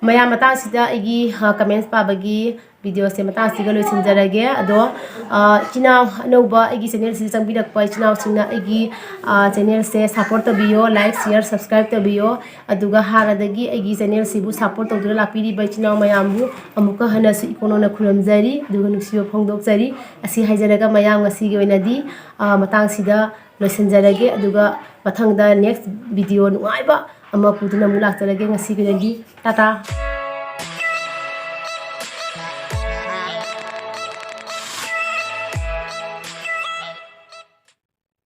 ꯃꯌꯥꯝ, ꯃꯇꯥꯡꯁꯤꯗ ꯑꯩꯒꯤ, ꯑ, ꯀꯃꯦꯟꯁ ꯄꯥꯕꯒꯤ ꯚꯤꯗꯤꯑꯣꯁꯦ ꯃꯇꯥꯡꯁꯤꯒ ꯂꯣꯏꯁꯤꯟꯖꯔꯒꯦ꯫ ꯑꯗꯣ, ꯑ, ꯏꯆꯤꯟ ꯏꯅꯥꯎ ꯑꯅꯧꯕ ꯑꯩꯒꯤ ꯆꯦꯅꯦꯜꯁꯤꯗ ꯆꯪꯕꯤꯔꯛꯄ ꯏꯆꯤꯟ ꯏꯅꯥꯎꯁꯤꯡꯅ ꯑꯩꯒꯤ, ꯑ, ꯆꯦꯅꯦꯜꯁꯦ ꯁꯞꯄꯣꯔꯠ ꯇꯧꯕꯤꯌꯣ, ꯂꯥꯏꯛ, ꯁꯤꯌꯔ, ꯁꯕꯁꯀ꯭ꯔꯥꯏꯕ ꯇꯧꯕꯤꯌꯣ꯫ ꯑꯗꯨꯒ ꯍꯥꯟꯅꯗꯒꯤ ꯑꯩꯒꯤ ꯆꯦꯅꯦꯜꯁꯤꯕꯨ ꯁꯞꯄꯣꯔꯠ ꯇꯧꯗꯨꯅ ꯂꯥꯛꯄꯤꯔꯤꯕ ꯏꯆꯤꯟ ꯏꯅꯥꯎ ꯃꯌꯥꯝꯕꯨ ꯑꯃꯨꯛꯀ ꯍꯟꯅꯁꯨ ꯏꯀꯣꯟ ꯀꯣꯟꯅ ꯈꯨꯔꯨꯝꯖꯔꯤ, ꯑꯗꯨꯒ ꯅꯨꯡꯁꯤꯕ ꯐꯣꯡꯗꯣꯛꯆꯔꯤ꯫ ꯑꯁꯤ ꯍꯥꯏꯖꯔꯒ ꯃꯌꯥꯝ, ꯉꯁꯤꯒꯤ ꯑꯣꯏꯅꯗꯤ, ꯑ, ꯃꯇꯥꯡꯁꯤꯗ ꯂꯣꯏꯁꯤꯟꯖꯔꯒꯦ꯫ ꯑꯗꯨꯒ ꯃꯊꯪꯗ ꯅꯦꯛꯁ ꯚꯤꯗꯤꯑꯣ ꯅꯨꯡꯉꯥꯏꯕ ꯑꯃ ꯄꯨꯗꯨꯅ ꯑꯃꯨꯛ ꯂꯥꯛꯆꯔꯒꯦ꯫ ꯉꯁꯤꯒꯤ ꯑꯣꯏꯅꯗꯤ ꯇꯥꯇꯥ꯫